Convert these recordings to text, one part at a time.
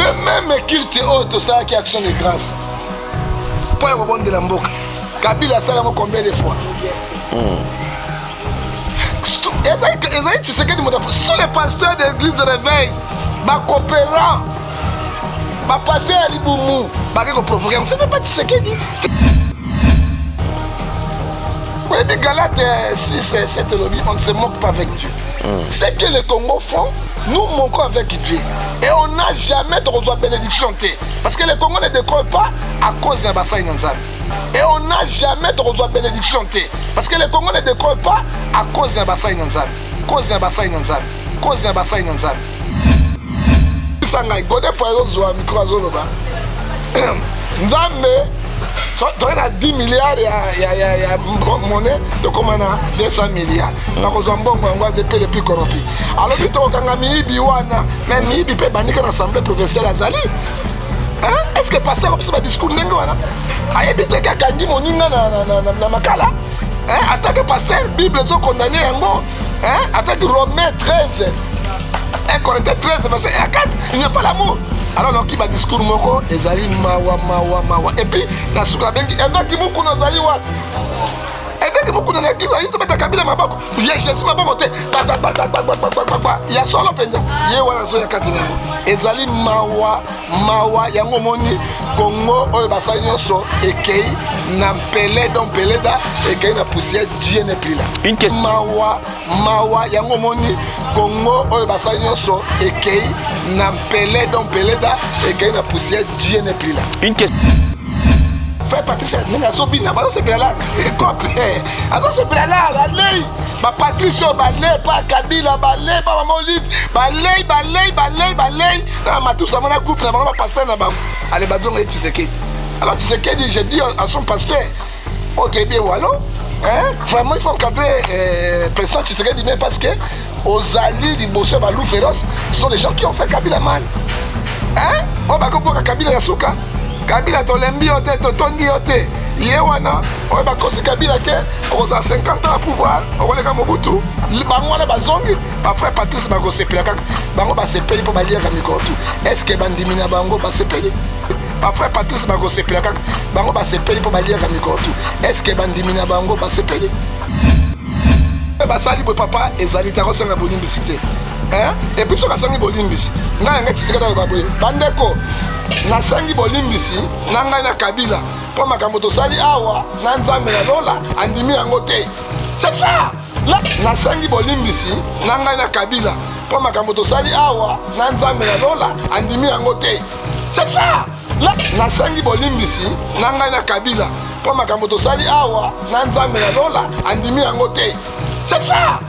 Le même culte oyo tosalaki action de grâce mpo ya kobondela mboka, Kabila asala yango combien de fois? Ezali Tshisekedi moto, sont les pasteurs d'église de réveil, bacoopérant, bapasteur ya libumu bake koprovoke yango. C'était pas Tshisekedi. Oyebi Galate 6 7 elobi: on ne se moque pas avec Dieu. Ce que les Congo font, nous moquons avec Dieu et on n'a jamais tokozwa bénédiction te, parce que le Congo ne décolle pas à cause na basali na Nzambe. Et on n'a jamais tokozwa bénédiction te, parce que le Congo ne décolle pas à cause na basali na Nzambe, cause na basali na Nzambe, cause na basali na Nzambe. Bisa ngai, Gode po azozwa micro, azoloba Nzambe toye na 10 milliards ya monnaie, tokóma na 200 milliards. Nakozwa mbongo yango adepe le plus corrompu. Alobi tokokanga miyibi wana, mais miyibi mpe ebandika na assemblée provinciale azali. Est ce que pasteur akopesa badiscours ndenge wana? Ayebi te ke akangi moninga na makala. Atake pasteur, Bible ezokondane yango avec Romain 13, 1 Corinthiens 13 verset 1 à 4: il n'y a pas l'amour. Alors noki badiscours moko ezali mawa, mawa, mawa. Et puis na suka abengi évêque Mokuna. Azali wapi évêque Mokuna na église? Ayi tobeta Kabila maboko ye Jésus maboko te, ya solo mpenza. Ye wana azoya kati na yango. Ezali mawa, mawa. Yango omoni Kongo oyo basali nyonso ekei na mpele, donc mpeleda ekei na poussière. Dieu n'est plus là. Une question. Mawa, mawa. Yango omoni Kongo oyo basali nyonso ekei na mpele, donc mpeleda ekei na poussière. Dieu n'est plus là. Une question. Frère Patrice, ndenge azobina, bazosepela lara ekope, azosepela lara. Alei bapatrice oyo balei pa Kabila, balei pa mama Olive, balei, balei, balei, balei na matusa mona groupe na bango, bapasteur na bango. Ale bazonga ye Tshisekedi. Alors Tshisekedi, je dis à son pasteur, ok, bien walo, hein? Vraiment il faut encadrer président Tshisekedi bien, parce que ozali liboso ya baloup féroce. Ce sont les gens qui ont fait Kabila mal, hein? Oyo bakobwaka Kabila na suka. Kabila, tolembi yo te, totondi yo te. Ye wana oyo bakosi Kabila ke okozala 50 ans na pouvoir, okoleka Mobutu. Bango wana bazongi. Bafrère Patrice bakosepela kaka. Bango basepeli mpo baliaka mikolo tu. Est ce que bandimi na bango basepeli? Bafrère Patrice bakosepela kaka. Bango basepeli mpo baliaka mikolo tu. Est ce que bandimi na bango basepeli? Basali boye, papa, ezali te. Akosenga bolimbisi te. Et puis soki asangi bolimbisi, ngai yanga titika naloba boye: bandeko, nasangi bolimbisi na ngai na Kabila mpo makambo tosali awa na Nzambe na lola andimi yango te. C'est ça. Nasangi bolimbisi na ngai na Kabila mpo makambo tosali awa na Nzambe na lola andimi yango te. C'est ça. Nasangi bolimbisi na ngai na Kabila mpo makambo tosali awa na Nzambe na lola andimi yango te. C'est ça.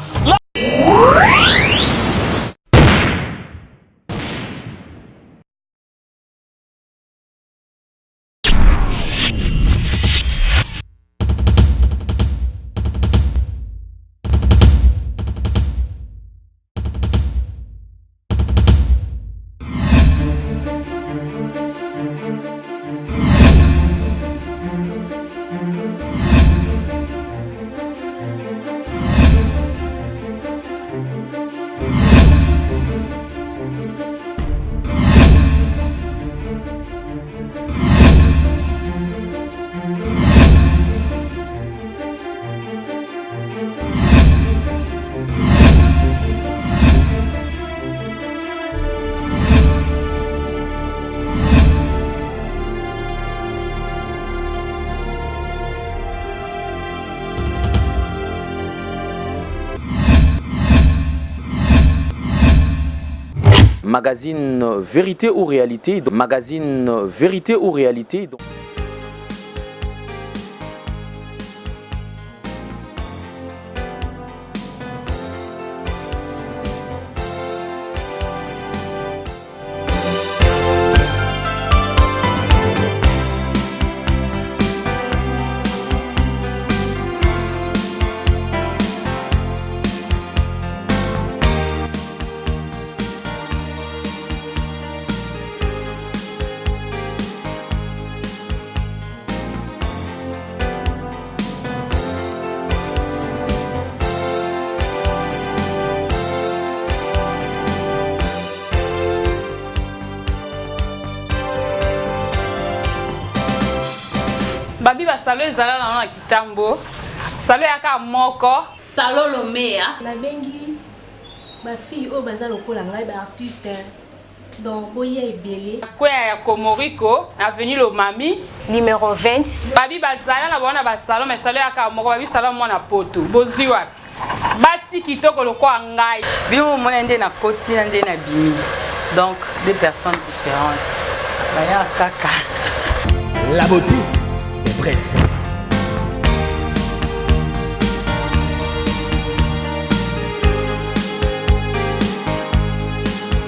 Magazine Vérité ou Réalité, magazine Vérité ou Réalité. Babi ba salon ezala na na kitambo. Salon ya ka moko. Salon Lomea. Nabengi ba fille oyo baza lokola ngai ba artiste donc boya ebele. Kweya ya Komoriko, avenue Lomami. Numero 20. Babi bazala na bango na ba salon mais salon ya ka moko babi salon mwana poto. Bozui wapi? Basi kitoko lokola ngai. Bino bomona nde nakoti na nde nabimi donc deux personnes différentes baya kaka. La beauté est prête.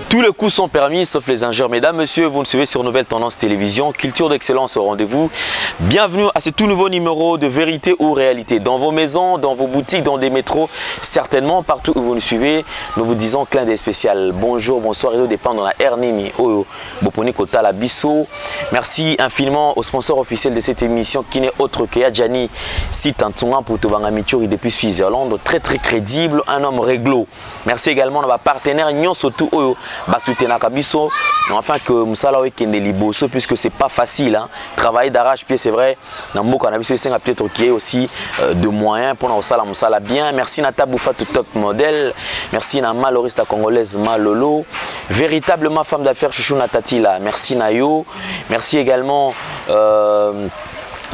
Tous les coups sont permis, sauf les injures. Mesdames, Messieurs, vous nous suivez sur Nouvelle Tendance Télévision, Culture d'excellence au rendez-vous. Bienvenue à ce tout nouveau numéro de Vérité ou Réalité. Dans vos maisons, dans vos boutiques, dans des métros, certainement partout où vous nous suivez, nous vous disons clin d'œil spécial. Bonjour, bonsoir, et dépend dans la Ernini, Oyo, Boponi Kota, la Bisso. Merci infiniment au sponsor officiel de cette émission qui n'est autre que Adjani Sitantunga pour Tobanga Mituri depuis Switzerland. Très très crédible, un homme réglo. Merci également à nos partenaires nyonso tout oyo basoutenaka biso enfin que mosala oyo ekende liboso puisque c'est pas facile hein. Travailler d'arrache-pied, c'est vrai, na mboka na biso esenga peut-être qu'il y ait aussi de moyens pour na mosala bien. Merci na Taboufa tout top modèle. Merci na Malorista congolaise Malolo, véritablement femme d'affaires chouchou na Tatila. Merci na yo. Merci également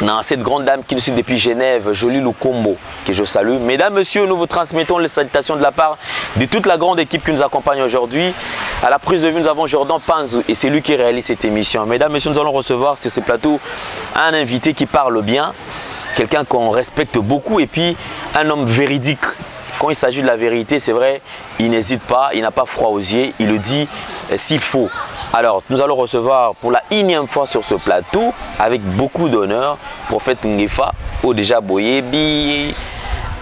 na cette grande dame qui nous suit depuis Genève, Jolie Lukombo, que je salue. Mesdames, Messieurs, nous vous transmettons les salutations de la part de toute la grande équipe qui nous accompagne aujourd'hui. À la prise de vue, nous avons Jordan Panzou et c'est lui qui réalise cette émission. Mesdames, Messieurs, nous allons recevoir sur ce plateau un invité qui parle bien, quelqu'un qu'on respecte beaucoup et puis un homme véridique. Quand il s'agit de la vérité, c'est vrai, il n'hésite pas, il n'a pas froid aux yeux, il le dit s'il faut. Alors, nous allons recevoir pour la énième fois sur ce plateau, avec beaucoup d'honneur, prophète Ngefa, ou déjà Boyebi,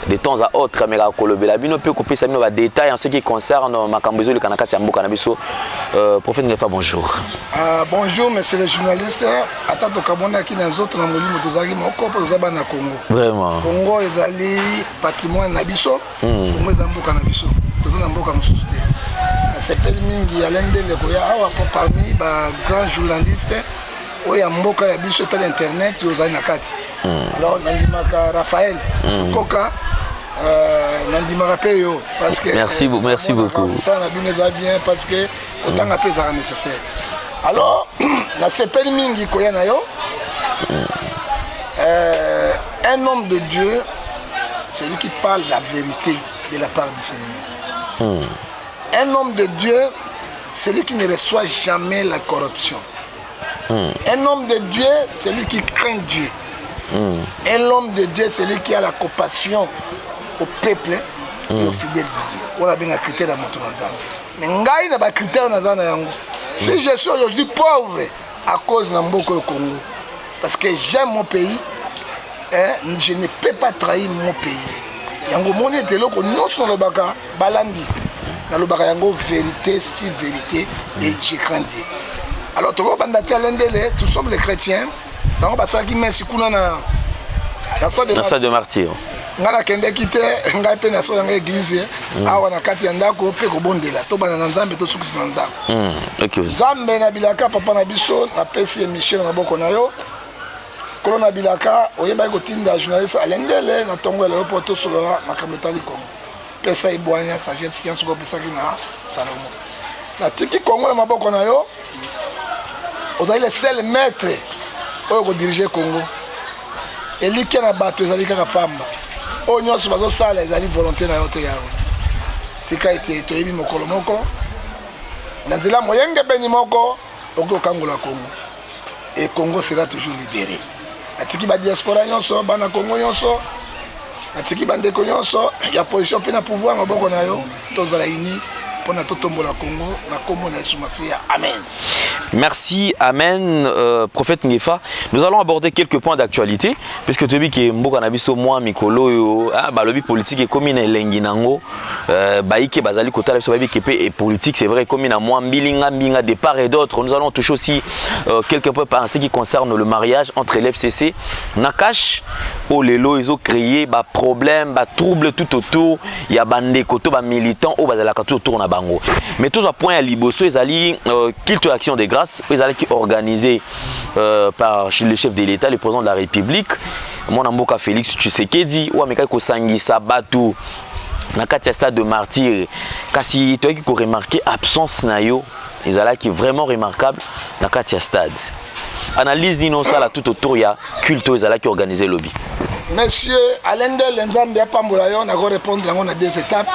de temps à autre, mais la Kolobela bino peut couper ça va détail en ce qui concerne makambo ezo leka na kati ya mboka na biso. Prophète Ngefa, bonjour. Bonjour, monsieur le journaliste. Ata tokamonaki na nzoto na molimo tozalaki moko mpo toza bana Congo. Vraiment. Congo ezali patrimoine na biso. Congo eza mboka na biso. Toza na mboka mosusu te. Nasepeli mingi ya lendele koya awa po parmi ba grands journalistes oyo ya mboka ya biso etali internet oyo ozali na kati. Alors nandimaka Raphaël Koka, nandimaka mpe yo parce que Merci merci beaucoup. mosala na bino eza bien parce que otanga mpe ezalaka nécessaire. Alors nasepeli mingi koya na yo. Un homme de Dieu, c'est lui qui parle la vérité de la part du Seigneur. Un homme de Dieu, c'est lui qui ne reçoit jamais la corruption. Un homme de Dieu, c'est lui qui craint Dieu. Un homme de Dieu, c'est lui qui a la compassion au peuple et aux fidèles de Dieu. On a bien un critère à moto na Nzambe. Mais ngai na ba critère na Nzambe na yango. Si je suis aujourd'hui pauvre à cause na mboka au Congo, parce que j'aime mon pays, hein, je ne peux pas trahir mon pays. Yango moni ete eloko nyonso nalobaka balandi, nalobaka yango vérité si vérité et je crains Dieu. Alors tokobanda te alendele, nous sommes les chrétiens. Bango basalaki messe kuna na stade de Na stade de martyr. Ngai nakendeki te, ngai mpe nasala ngai église awa na kati ya ndako mpe kobondela, tobanda na Nzambe, tosukisa na ndako. Nzambe na bilaka papa na biso, napesi émission na maboko na yo. Nkolo na bilaka, oyebaki kotinda journaliste alendele na ntongo ya lelo mpo tosolola makambo etali Kongo. Pesa ebwanya, sagesse, science oko opesaki na Salomo. Natiki Kongo na maboko na yo. Ozali le seul maître oyo kodirige Congo. Elikya na bato ezali kaka pamba, oyo nyonso bazosala ezali volonté na yo te. Yango tika ete toyebi mokolo moko na nzela moyengebeni moko okoki kokangola Congo et Congo sera toujours libéré. Natiki badiaspora nyonso, bana Congo nyonso, natiki bandeko nyonso ya position mpe na pouvoir maboko na yo. Tozala uni mpona totombola Congo na nkombo na Yesu Masiya, amen. Merci, amen, prophète Ngefa. Nous allons aborder quelques points d'actualité, puisque tu dis que mboka na biso mwa mikolo yo, ah, balobi politique ekomi na elengi nango, baike bazali kotala biso bayebi ke pe et politique, c'est vrai, ekomi na mwa mbilinga mbinga de part et d'autre. Nous allons toucher aussi quelques points par ce qui concerne le mariage entre l'FCC na CACH, oyo lelo ils ont créé ba problème, ba trouble tout autour, il y a bandeko to ba militants oyo bazalaka tout autour na bango. bango. Mais tozwa point ya liboso, ezali culte action de grâce oyo ezalaki organisé par le chef de l'État, le président de la République, mwana mboka Félix Tshisekedi, oyo amekaki kosangisa bato na kati ya stade de Martyr. Kasi toyaki koremarquer absence na yo ezalaki vraiment remarquable na kati ya stade. Analyse nini osala tout autour ya culte oyo ezalaki organisé lobi? Monsieur Alendele, Nzambe apambola yo. Nakorépondre yango na deux étapes.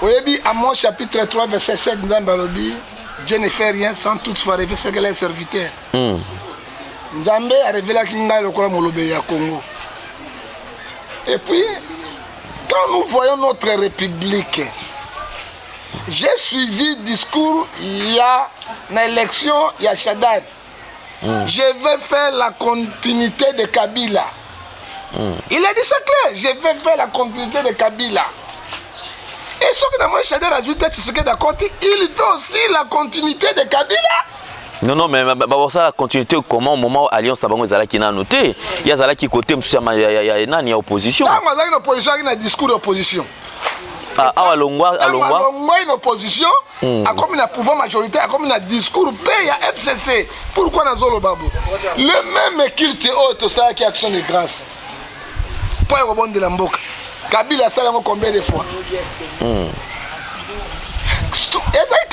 Oyebi, Amos chapitre 3 verset 7, Nzambe alobi: "Dieu ne fait rien sans toutefois révéler ce que les serviteurs." Nzambe arevelaki ngai lokola molobeli ya Congo. Et puis quand nous voyons notre république, j'ai suivi discours ya na élection ya Shadary. "Je vais faire la continuité de Kabila." Il a dit ça clair: "Je vais faire la continuité de Kabila." Et ce que namoni, Shadary azwi te, Tshisekedi akoti, il fait aussi la continuité de Kabila. Non, non, mais bakosala continuité comment, au moment où alliance na bango ezalaki nano te? Ye azalaki côté mosusu ya nani, ya opposition. Ntango azalaki na opposition, azalaki na discours ya opposition. Awa alongwa, alongwa. Alongwai na opposition, akomi na pouvoir majorité, akomi na discours mpe ya FCC. Pourquoi nazoloba bo? Le même culte oyo tosalaki, action de grâce mpo ya kobondela mboka, Kabila asala yango combien de fois?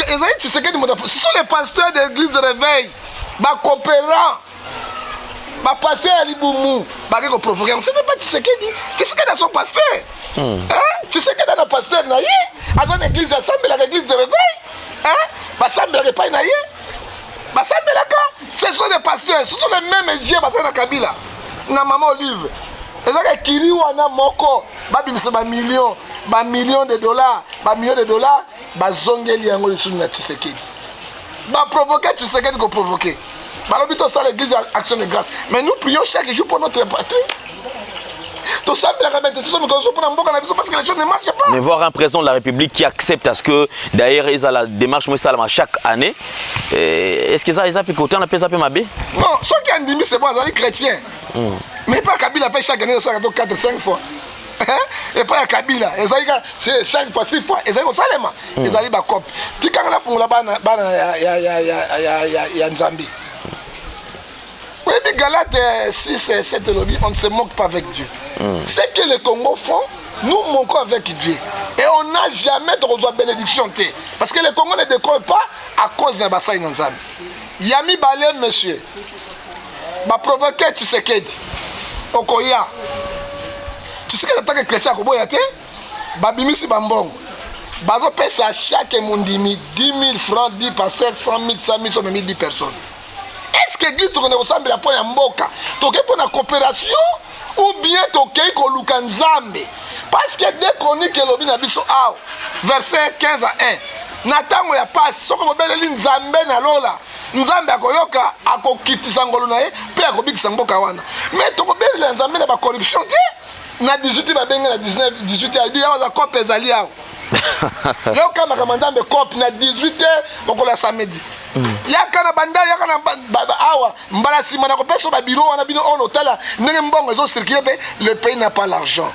Ezali Tshisekedi moto, ce sont les pasteurs d'église de réveil, bacoopérant, bapasteur ya libumu, bake koprovoquer yango. C'était pas Tshisekedi. Tshisekedi aza pasteur, Tshisekedi ana pasteur na ye, aza na église, asambelaka, église de réveil, basambelaka epai na ye, basambelaka. Ce sont des pasteurs, ce sont les mêmes dieu basali na Kabila, na mama Olive. Ezaka ekiri wana moko, babimisa bamillion, bamillion de dollars, bamillion de dollars, bazongeli yango lisusu na Tshisekedi. Baprovoquer Tshisekedi, koprovoquer. Balobi tosala église action de grâce, mais nous prions chaque jour pour notre patrie. Tosambelaka baintercession mikolo mpona mboka na biso, parce que les choses ne marchent pas. Mais voir un président de la République qui accepte à ce que d'ailleurs eza la démarche mo esalama chaque année, est ce que eza mpe côté wana mpe eza mpe mabe? Non, soki andimi, c'est bon, azali chrétien. Mais pas Kabila mpe, chaque année osalaka to 4 5 fois. Epai ya Kabila ezali ka 5 fois, 6 fois, ezali kosalema, ezali bacope. Tikanga nafungola bana, bana ya Nzambe. Oyebi Galate 6 7 elobi: "On ne se moque pas avec Dieu." Ce que les Congo font, nous moquons avec Dieu et on n'a jamais tokozwa bénédiction te, parce que le Congo ne décolle pas à cause na basali na Nzambe. Ya mibale, monsieur, baprovoquer Tshisekedi okoya. Tshisekedi atake chrétien, akoboya te. Babimisi bambongo, bazopesa chaque mondimi 10 000 francs, 10 pasteur 100 000, 100 000, so memi 10 personnes. Est ce que église tokende kosambela mpo ya mboka, tokei mpo na coopération, ou bien tokei koluka Nzambe? Parce que 2 Chronique elobi na biso awa, verset 15 à 1: na ntango ya pasi, soki bobeleli Nzambe na lola, Nzambe akoyoka, akokitisa ngolu na ye mpe akobikisa mboka wana. Mais tokobelela Nzambe na bacorruption te. Na 18 babenge na 19 18, adi awa aza cope, ezali awa. Yoka makambo Nzambe, cope na 18 mokolo ya samedi. Yaka na bandali, yaka na awa mbala nsima na kopesa babiro wana bino oyo otala ndenge mbongo ezocirculer. Mpe le pays n'a pas l'argent,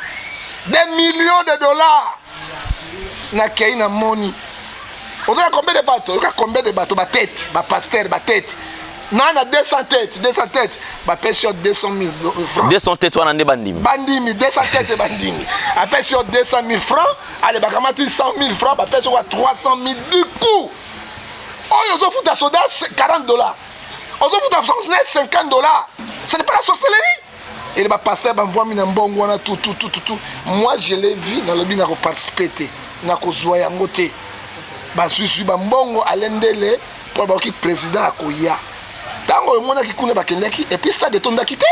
des millions de dollars. Nakei, namoni ozala combien de bato, oyoka combien de bato, batete, bapasteur, batete na 200 tête, 200 tête, bapesi yo 200 000 francs. 200 tête wana nde bandimi? Bandimi, 200 tête bandimi, apesi yo 200 000 francs. Ale, bakamati 100 000 francs, bapesi yo 300 000. Du coup oyo ozofuta soda 40 dollars, ozofuta fonctionnaire 50 dollars, ce n'est pas la sorcellerie? Ele bapasteur bamvwami na mbongo wana, tout, tout, tout, tout, tout. Moi je l'ai vu, nalobi nakoparticiper te, nakozwa yango te. Bazwizwi bambongo alendele mpo bakoki président akoya. Ntango omonaki kuna bakendaki, et puis stade etondaki te.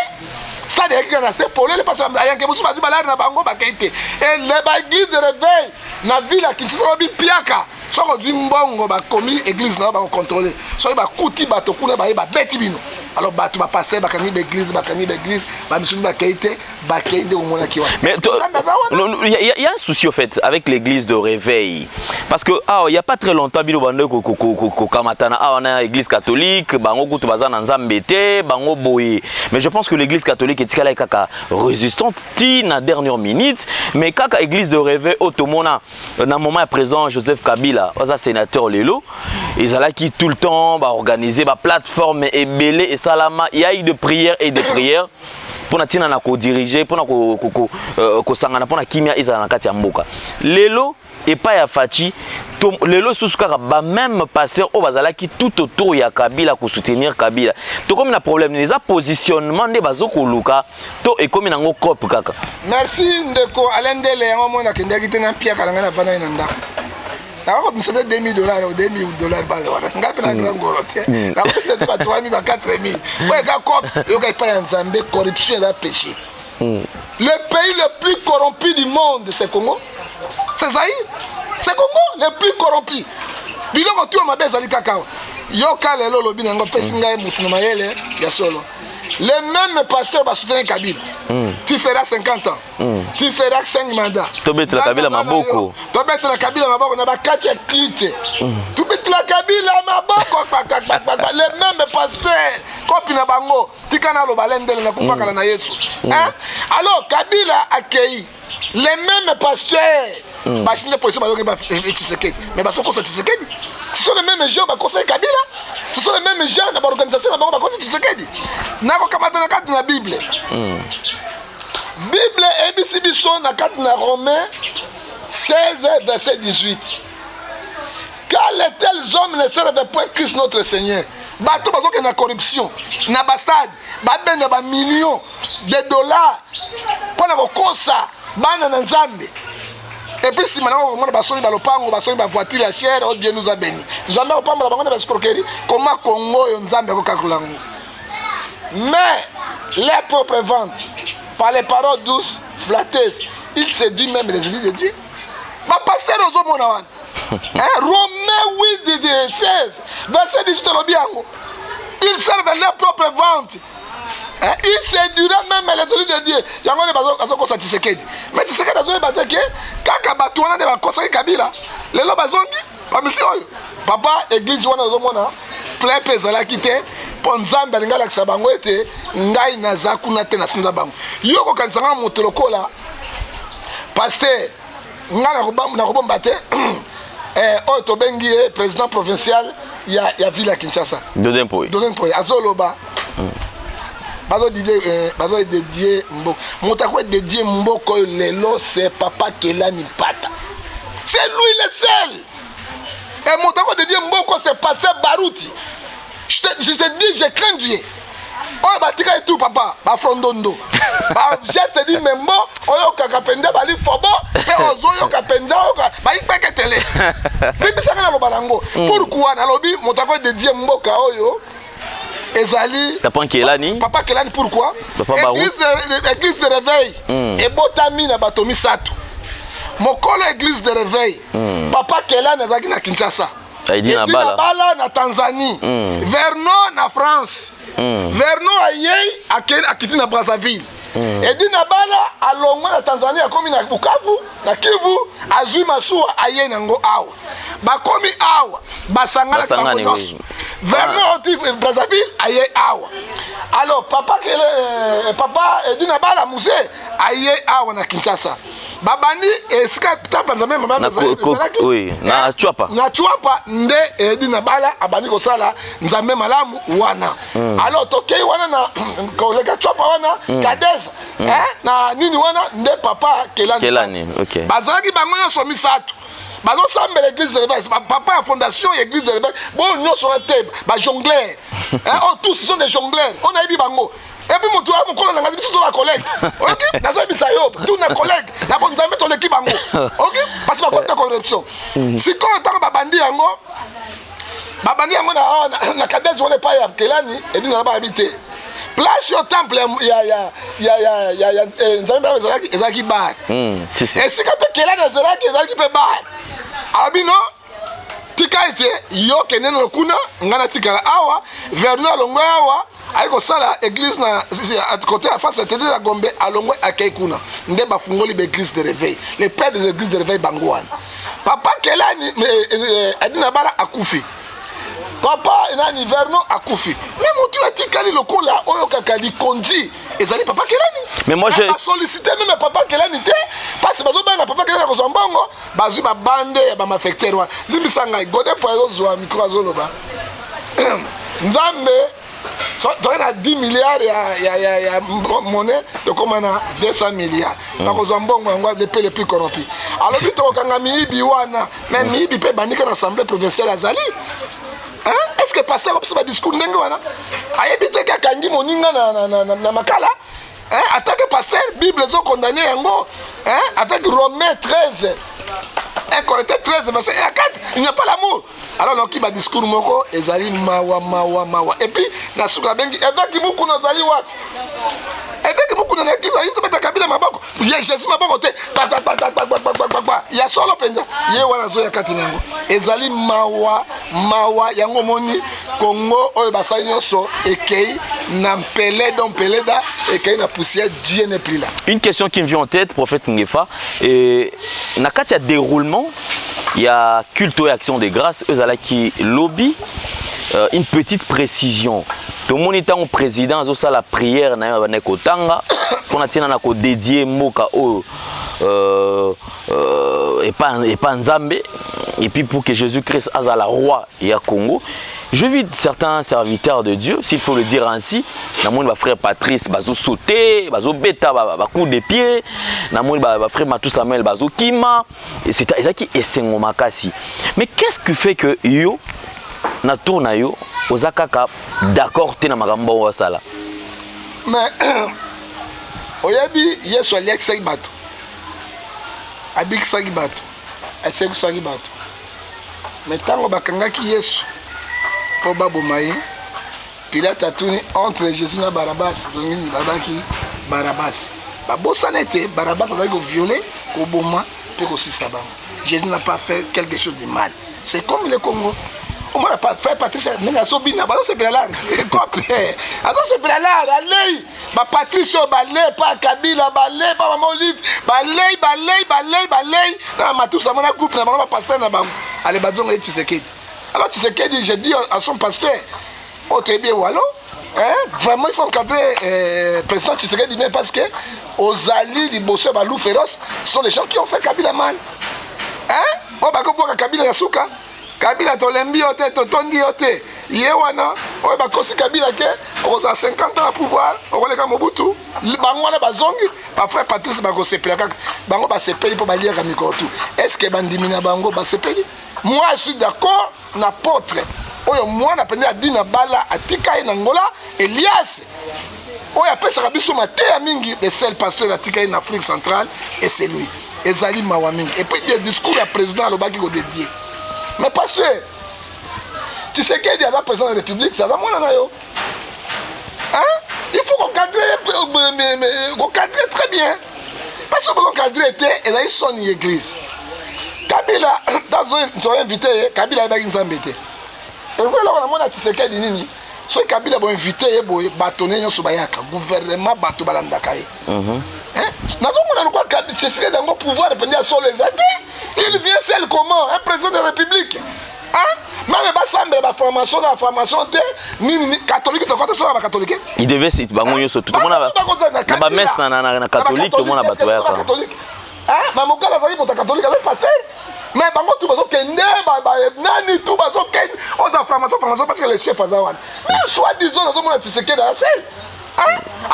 Stade eyaki kaka na se polele, parce ayanke mosusu bazwi balari na bango, bakei te. Ele baéglise de réveil na ville ya Kinshasa, lobi mpiaka, soki ozwi mbongo, bakomi église na yo, bakocontrôler. Soki bakuti bato kuna, baye babeti bino. Alors bato bapasteur bakangi baeglise, bakangi baeglise, bamisusu bakei te, bakei nde omonaki wana. Mais il y, y a un souci au fait avec l'église de réveil. Parce que ah, il y a pas très longtemps bino bando ko ko ko ko kamatana ah on a église catholique, bango kutu baza na nzambe te, bango boye. Mais je pense que l'église catholique etikala kaka résistante ti na dernière minute, mais kaka église de réveil otomona na moment ya président Joseph Kabila, oza sénateur lelo, ezalaki tout le temps ba organiser ba plateforme ebele et salama, il y a eu de prières et de prières mpona ntina na kodiriger, mpona kosangana, mpona kimia ezala na kati ya mboka. Lelo epai ya Fatshi, lelo lisusu kaka bameme pasteur oyo bazalaki tout autour ya Kabila kosoutenir Kabila. Tokomi na problème, eza positionnement nde bazokoluka to ekomi nango cope kaka? Merci, ndeko Alendele. Yango mona akendaki te na mpiaka na ngai, navandaki na ndako, nakakobimisa mpe 2000 dollars, 2000 dollars bale wana. Ngai mpe na grand ngolo te, nakobimisa te ba 3000, ba 4000. Oyo eza cope. Yoka, epai ya Nzambe corruption eza péché. Le pays le plus corrompu du monde, c'est Congo, c'est Zaïre, c'est Congo le plus corrompu. Biloko tuyo mabe ezali kaka awa. Yoka, lelo olobi na yango, opesi ngai motu na mayele ya solo. Les mêmes pasteurs basoutenir Kabila. Tu feras 50 ans, tu feras 5 mandats. Tobetela Kabila maboko. Tobetela Kabila maboko na bakati ya klite, tobetela Kabila maboko kpakpakpakpa. Les mêmes pasteurs, kopi na bango. Tika naloba le ndele nakufakala na Yesu. Hein? Alors Kabila akei, les mêmes pasteurs bachine position, bazoki ba Tshisekedi, mais bazokosa Tshisekedi. Ce sont les mêmes gens bakosaki Kabila, ce sont les mêmes gens na baorganisation na bango bakosi Tshisekedi. Nakokamata na kati na Bible. Bible eyebisi biso na kati na Romain 16 verset 18: car les tels hommes ne servent point Christ notre Seigneur. Bato bazokende na corruption na bastade, babenda bamillion de dollars mpo na kokosa bana na Nzambe. Et puis nsima nango komona basombi balopango, basombi bavoiture ya chère. Oh, Dieu nous a béni. Nzambe akopambola bango na baescroquerie. Koma Kongo oyo Nzambe akokakola yango. Mais les propres ventres, par les paroles douces flatteuses, il séduit même les élus de Dieu. Bapasteur ozomona wana. Hein, Romain 8 16 verset 18 olobi yango: ils servent leur propre ventre. Hein, il séduira même les élus de Dieu. Yango nde bazokosa Tshisekedi, mais Tshisekedi azoyeba te ke kaka bato wana nde bakosaki Kabila. Lelo bazongi bamisi oyo. Papa, église wana ozomona plein mpe ezalaki te mpo Nzambe alingi alakisa bango ete ngai naza kuna te, nasinza bango. Yo kokanisa nga moto lokola pasteur, ngai nakobomba te, oyo tobengi ye président provincial ya ville ya Kinshasa. Dodin Mpoy. Dodin Mpoy azoloba bazodédier mboka. Moto akodédier mboka oyo lelo, c'est papa Kelani Mpata, c'est lui le seul. Et moto akodédier mboka, c'est pasteur Baruti. Je te dis, je crains Dieu. Oyo batika etu papa bafrondondo, bageste di membo, oyokaka mpenza bali fobo mpe ozoyoka mpenza, oyoka bayikpeketele bibisanga. Naloba nango pourquoi? Nalobi moto akodédier mboka oyo ezali Papa Kelani. Papa Kelani. Pourquoi? Papa Baruti. Église de réveil ebotami na bato misato. Mokolo église de réveil, papa Kelani azalaki na Kinshasa. Aidi na Edi Bala. Bala na Tanzanie, Verno na France. Verno ayei, akiti na Brazzaville. Edi na Bala alongwa na Tanzanie, akomi na Bukavu na Kivu, azwi masuwa, ayei nango awa. Bakomi awa, basanganaki bango Basangani, nyonso. oui. Verno oti Brazzaville, aye awa. Alors papa kele, papa Edi na Bala muse aye awa na Kinshasa, babandi esika temple Nzambe mama Na ezalaki. oui, na Eh, Tshuapa. na Tshuapa nde Edi na Bala abandi kosala Nzambe malamu wana. Alors tokei wana na koleka Tshuapa wana, Kadez, eh, na nini wana nde papa Kelani. Kelani, ok. Bazalaki bango nyonso misato bazosambela église de réveil. Papa ya fondation ya église de réveil, boyo nyonso wana te, bajongleur. Oh, tous sont des jongleurs, on ayebi bango. Et puis moto ya mokolo na ngai, biso to bacollègue, oyoki, nazoyebisa yo, tout na collègue na bonzambe, toleki bango, oki, parce que bakoti na corruption. Sikoyo ntango babandi yango, babandi yango na Kadez wana epai ya Kelani, Edi na bayebi te place yo temple ya Nzambe ezalaki bar. Si, si. Esika mpe Kelani ezalaki mpe bar. Alobi no tika. Tika ete yo kende nano kuna, ngai natikala awa. Vernon alongwe awa, aye kosala église na côté ya face ya tete ya Gombe, alongwe akei kuna, nde bafungoli baéglise de réveil. Le père des églises de réveil bango wana. Papa Kelani Adina Bala akufi, papa nani Vernon akufi, mais motu atikali lokola oyo kaka likondi ezali papa Kelani. Mais moi, je- Basollicite même papa Kelani te, parce bazobanga papa Kelani akozwa mbongo. Bazwi babande ya bamalfaiteurs wana. Limbisa ngai, Godin po azozwa micro, azoloba Nzambe. Toke na 10 milliards ya monnaie, tokóma na 200 milliards. Bakozwa mbongo yango lepe le plus corrompu. Alobi tokokanga miyibi wana, mais miyibi mpe ebandika na assemblée provinciale azali. Hein? Est ce que pasteur akopesa badiscours ndenge wana? Ayebi te ke akangi moninga na makala, hein? Attaque pasteur, Bible ezocondamner yango, hein? Avec Romain 13, 1 Corinthiens 13 verset 1 à 4, il n'y a pas l'amour. Alors naoki badiscours moko ezali mawa, mawa, mawa. Et puis na suka abengi évêque Mukuna. Azali wapi évêque Mukuna na église? Ayi tobeta Kabila maboko, ye Jésus maboko te, kpakpakpakpakpakpakpa ya solo mpenza. Ye wana azoya kati na yango, ezali mawa, mawa. Yango omoni Kongo oyo basali nyonso ekei na mpele, donc mpeleda ekei na poussière. Dieu n'est plus là. Une question qui me vient en tête, prophète Ngefa. Et, na kati ya déroulement, il y a culte et action de grâce, eux qui lobi, une petite précision. Tomoni ntango président azosala prière na ye, abandaki kotanga mpona ntina na kodédier mboka oyo epa Nzambe, et puis pour que Jésus-Christ azala roi ya Congo. Je vis certains serviteurs de Dieu, s'il faut le dire ainsi, namoni bafrère Patrice bazosauter, bazobeta bacoup de pied, namoni bafrère Matou Samuel bazokima. Ezalaki esengo makasi. Mais qu'est-ce qui fait que yo na tour na yo oza kaka d'accord te na makambo oyo asala? Mais oyebi, Yesu aliakisaki bato, abikisaki bato, asekwisaki bato. Mais ntango bakangaki Yesu mpo baboma ye, Pilate atuni: entre Jésus na Barabas, nini? Babaki Barabas. Babosana ete Barabas azalaki kovioler, koboma mpe kosisa bango. Jésus n'a pas fait quelque chose de mal. C'est comme le Congo. Omona frère Patrice ndenge azobina, bazosepela lare kope, azosepela lare. Alei bapatrice oyo balei pa Kabila, balei pa mama Olive, balei, balei, balei, balei na bamatusa mona groupe na bango, bapasteur na bango. Ale, bazonga ye Tshisekedi. Alors Tshisekedi, je dis à son pasteur oyo toyebi ye walo, hein? Vraiment, il faut encadrer président Tshisekedi bien, parce que ozali liboso ya baloup féroce. Ce sont les gens qui ont fait Kabila mal, hein? Oyo bakobwaka Kabila na suka. Kabila, tolembi yo te, totondi yo te. Ye wana oyo bakosi Kabila ke okozala 50 ans na pouvoir, okoleka Mobutu. Bango wana bazongi. Bafrère Patrice bakosepela kaka, bango basepeli mpo baliaka mikolo tu. Est ce que bandimi na bango basepeli? Moi, je suis d'accord na apôtre oyo mwana mpenza Adina Bala atika ye na Ngola, Elias, oyo apesaka biso mateya mingi. Le seul pasteur atika ye na Afrique centrale, et c'est lui. Ezali mawa mingi. Et puis le discours ya président, alobaki kodédier. Mais pasteur Tshisekedi aza président de la République, aza mwana na yo, hein? Il faut qu'encadrer très bien, parce que boencadrer te, ezali soni. Église Kabila toinvite ye, Kabila ayebaki Nzambe te. Epo eloko namona Tshisekedi nini? Soki Kabila boinvite ye boye, bato ne nyonso bayaka, gouvernement, bato balandaka ye. Nazomona lokwa Tshisekedi yango, pouvoir mpenza ya solo eza te. Il vient seul comment, un président de la République, hein? Même basambela baformation na baformation te, nini catholique, tokota biso na bacatholique. Il devait se bango nyonso tomona na bamesse na catholique, tomona bato bayaka. Catholique mamokala azalaki moto ya catholique, azali pasteur. Mais bango tu bazokende, nani tu bazokende oza formation, formation, parce que le chef aza wana. Mais soit disant, nazomona Tshisekedi aza seul,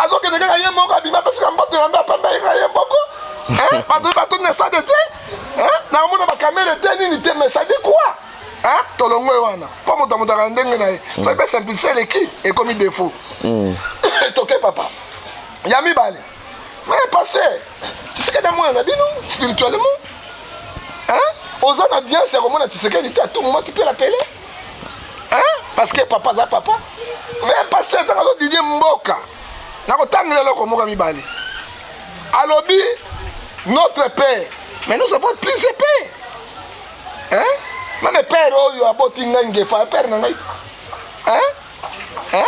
azokende kaka ye moko, abima apesika mbote na mbe apambe kaka ye moko. Bato batondi na stade te, nakomona bacaméra te, nini te. Mais ça dit quoi? Tolongo ye wana mpo moto amotaka ndenge na ye. Soki mpe simplicité eleki, ekomi défaut. Toke papa ya mibale. Mais pasteur Tshisekedi amona na bino spirituellement, oza na audience ya komona Tshisekedi te. À tout moment tu peux l'appeler, hein? Parce que papa aza papa. Mais pasteur, ntango azodédier mboka, nakotangela eloko moko ya mibale. Alobi notre père, mais nous avons plusieurs pères, hein? Meme père oyo aboti ngai ngefa père na ngai. Hein? Hein?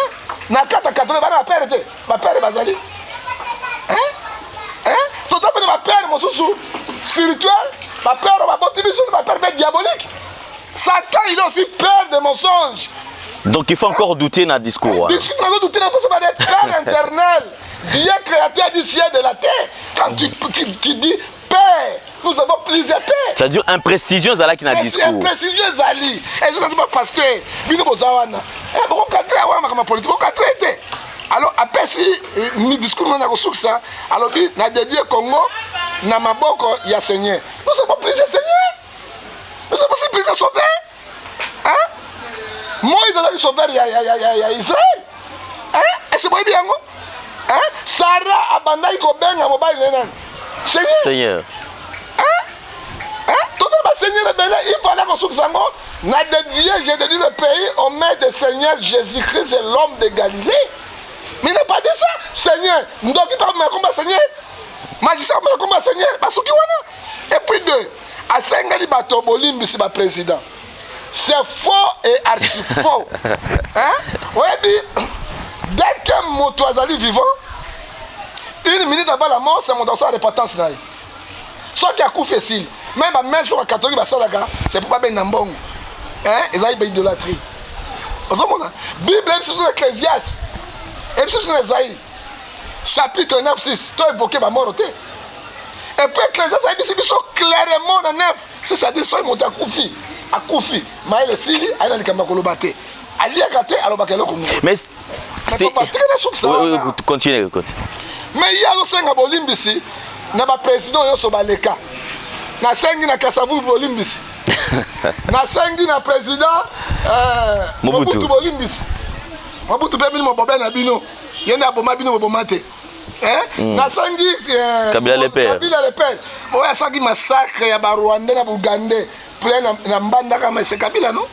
Na kata katole bana ba père te. Ba père bazali. Hein? Hein? Toza pene ba père mosusu spirituel, ba père oyo baboti biso ba père pe diabolique. Satan il est aussi père de mensonges. Donc il faut encore douter na discours wana. Discours nazo douter na posa ba des pères internels. Dieu créateur du ciel de la terre. Quand tu, tu, tu dis père, nous avons plusieurs pères. C'est-à-dire imprécision ezalaki na discours. Imprécision ezali. Ezo na ba pasteur, bino boza wana. Eh boko cadre wana makambo politique, boko cadre te. Alors apesi eh, ni discours na kosukisa, alobi na dédié Congo na maboko ya Seigneur. Nous avons plusieurs Seigneur. Nous avons aussi plusieurs sauveurs. Hein? Moïse azalaki sauveur ya, ya, ya, ya, ya Israël. Hein? Est-ce que boyebi yango? Hein? Sarah abandaki kobenga mobali na ye nani? Seigneur. Seigneur. Hein? Hein? Tozala ba seigneur ebele, il fallait kosukisa yango na dédié, j'ai dédié le pays au main de Seigneur Jésus-Christ, l'homme de Galilée. Mais il n'a pas dit ça. Seigneur, ndoki pa komba Seigneur. Magicien komba Seigneur, basuki wana. Et puis deux, asengeli bato bolimbisi ba président c'est faux et archi faux hein oyebi dès que moto azali vivant une minute avant la mort c'est moto asala repentance na ye soki akufi esili meme bamese oyo bakatolike basalaka c'est mpo babenda mbongo hein ezali baidolâtrie ozomona bible ebisi biso na ecclésias ebisi biso na esaïe chapitre 9 6 to évoke bamoro te et puis ecclésias ayebisi biso clairement na 9 c'est-à-dire soki moto akufi akufi mayele esili aye na likambo ya koloba te aliaka te alobaka eloko moko mais continue continue mais ye azosenga bolimbisi na baprésident nyonso baleka nasengi na kasavubu bolimbisi nasengi na président euh, mobutu bolimbisi mobutu mpe bino mobobe na bino ye nde aboma bino boboma te eh? mm. nasengi eh, kabila le père kabila le père oyo asalaki massacre ya barwandais na bougandais plein na, na mbandaka mais c'est kabila non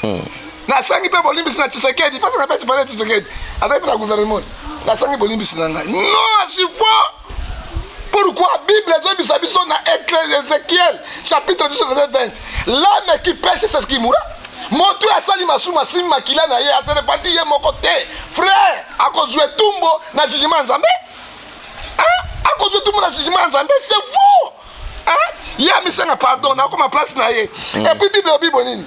mm. nasengi mpe bolimbisi na tshisekedi fasaka mpe tipale tshisekedi azali mpe na gouvernement nasengi bolimbisi na ngai non archifaux Pourquoi Bible ezoyebisa biso na Ezekiel chapitre 18 verset 20 l'âme qui pèche c'est ce qui mourra moto oyo asali masumu asimbi makila na ye ase repenti ye moko te frère akozwa etumbo na jugement ya nzambe akozwa etumbo na jugement ya nzambe c'est vous ye amisenga pardon nakoma place na ye mm. et puis bible elobi bo nini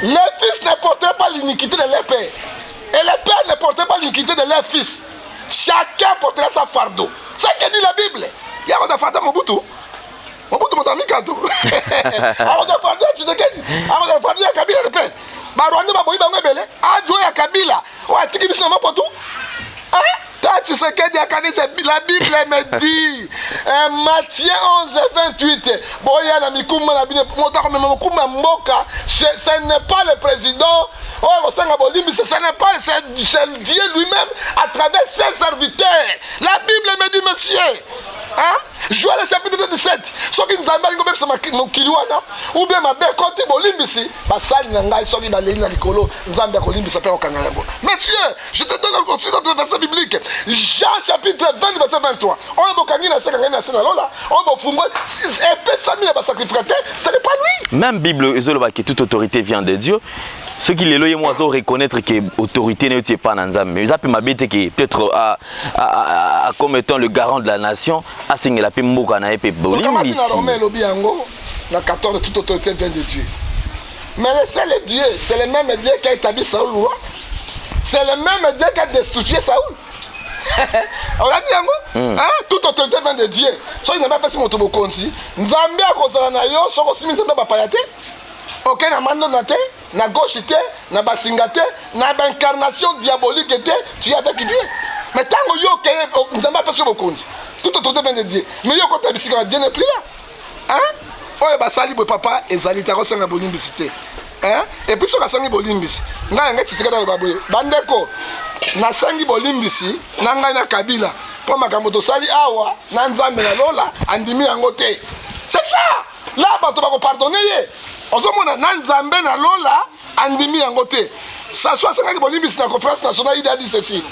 les fils ne porteraient pas l'iniquité de leur père et les pères ne porteraient pas l'iniquité de leur fils chacun portera sa fardeau c'est ce que dit la bible yakoza fardeau mobutu mobutu moto ya mikato akozwa fardeau ya tshisekedi akozwa fardeau ya kabila de pere barwandais baboyi bango ebele ajo ya kabila oyo atiki biso na mapotu ta tshisekedi akanisi la bible me dit eh, matthieu 11 28 boya na mikumba na bino moto akomema mokumba ya mboka ce n'est pas le président oyo akosenga bolimbisi ce n'est pas c'est dieu lui-même à travers ses serviteurs la bible me dit monsieur hein? Joël chapitre 17 soki nzambe alingi obebisa mokili wana ou bien mabe ekoti bolimbisi basali na ngai soki baleli na likolo nzambe akolimbisa mpe akokanga yango monsieur je te donne aussi notre verset biblique Jean chapitre 20 verset 23 oyo bokangi na se kangai na se na lola oyo bofungoli epesami na basacrificateur ce n'est pas lui même bible ezoloba que toute autorité vient de Dieu soki lelo ye mo azo reconnaître que autorité na yo ti epa na nzambe eza mpe mabe te ke peut-être comme étant le garant de la nation asengela mpe mboka na ye mpe bolimbisi na romain elobi yango na 14 toute autorité vient de Dieu mais le seul Dieu c'est le même Dieu qui a établi Saoul roi c'est le même Dieu qui a destitué Saoul olandi yango hmm. toute autorité vient de Dieu soki nzambe apesi moto bokonzi nzambe akozala na yo soki osimi nzambe bapaya te oke na mandona te na gauche te na basinga te na baincarnation diabolique te tu es avec dieu mais ntango yo okeye nzambe apesi yo bokonzi tout autorité vient de dieu mais yo okota bisika na dieu n'est plus là hein oyo basali boye papa ezali te akosenga bolimbisi te hein et puis soki asengi bolimbisi ngai na ngai titika naloba boye bandeko nasengi bolimbisi na ngai na kabila mpo makambo tosali awa na nzambe na lola andimi yango te c'est ça la bato bakopardonne ye ozomona na nzambe na lola andimi yango te sasu asengaki bolimbisi na conférence nationale ide adi ceci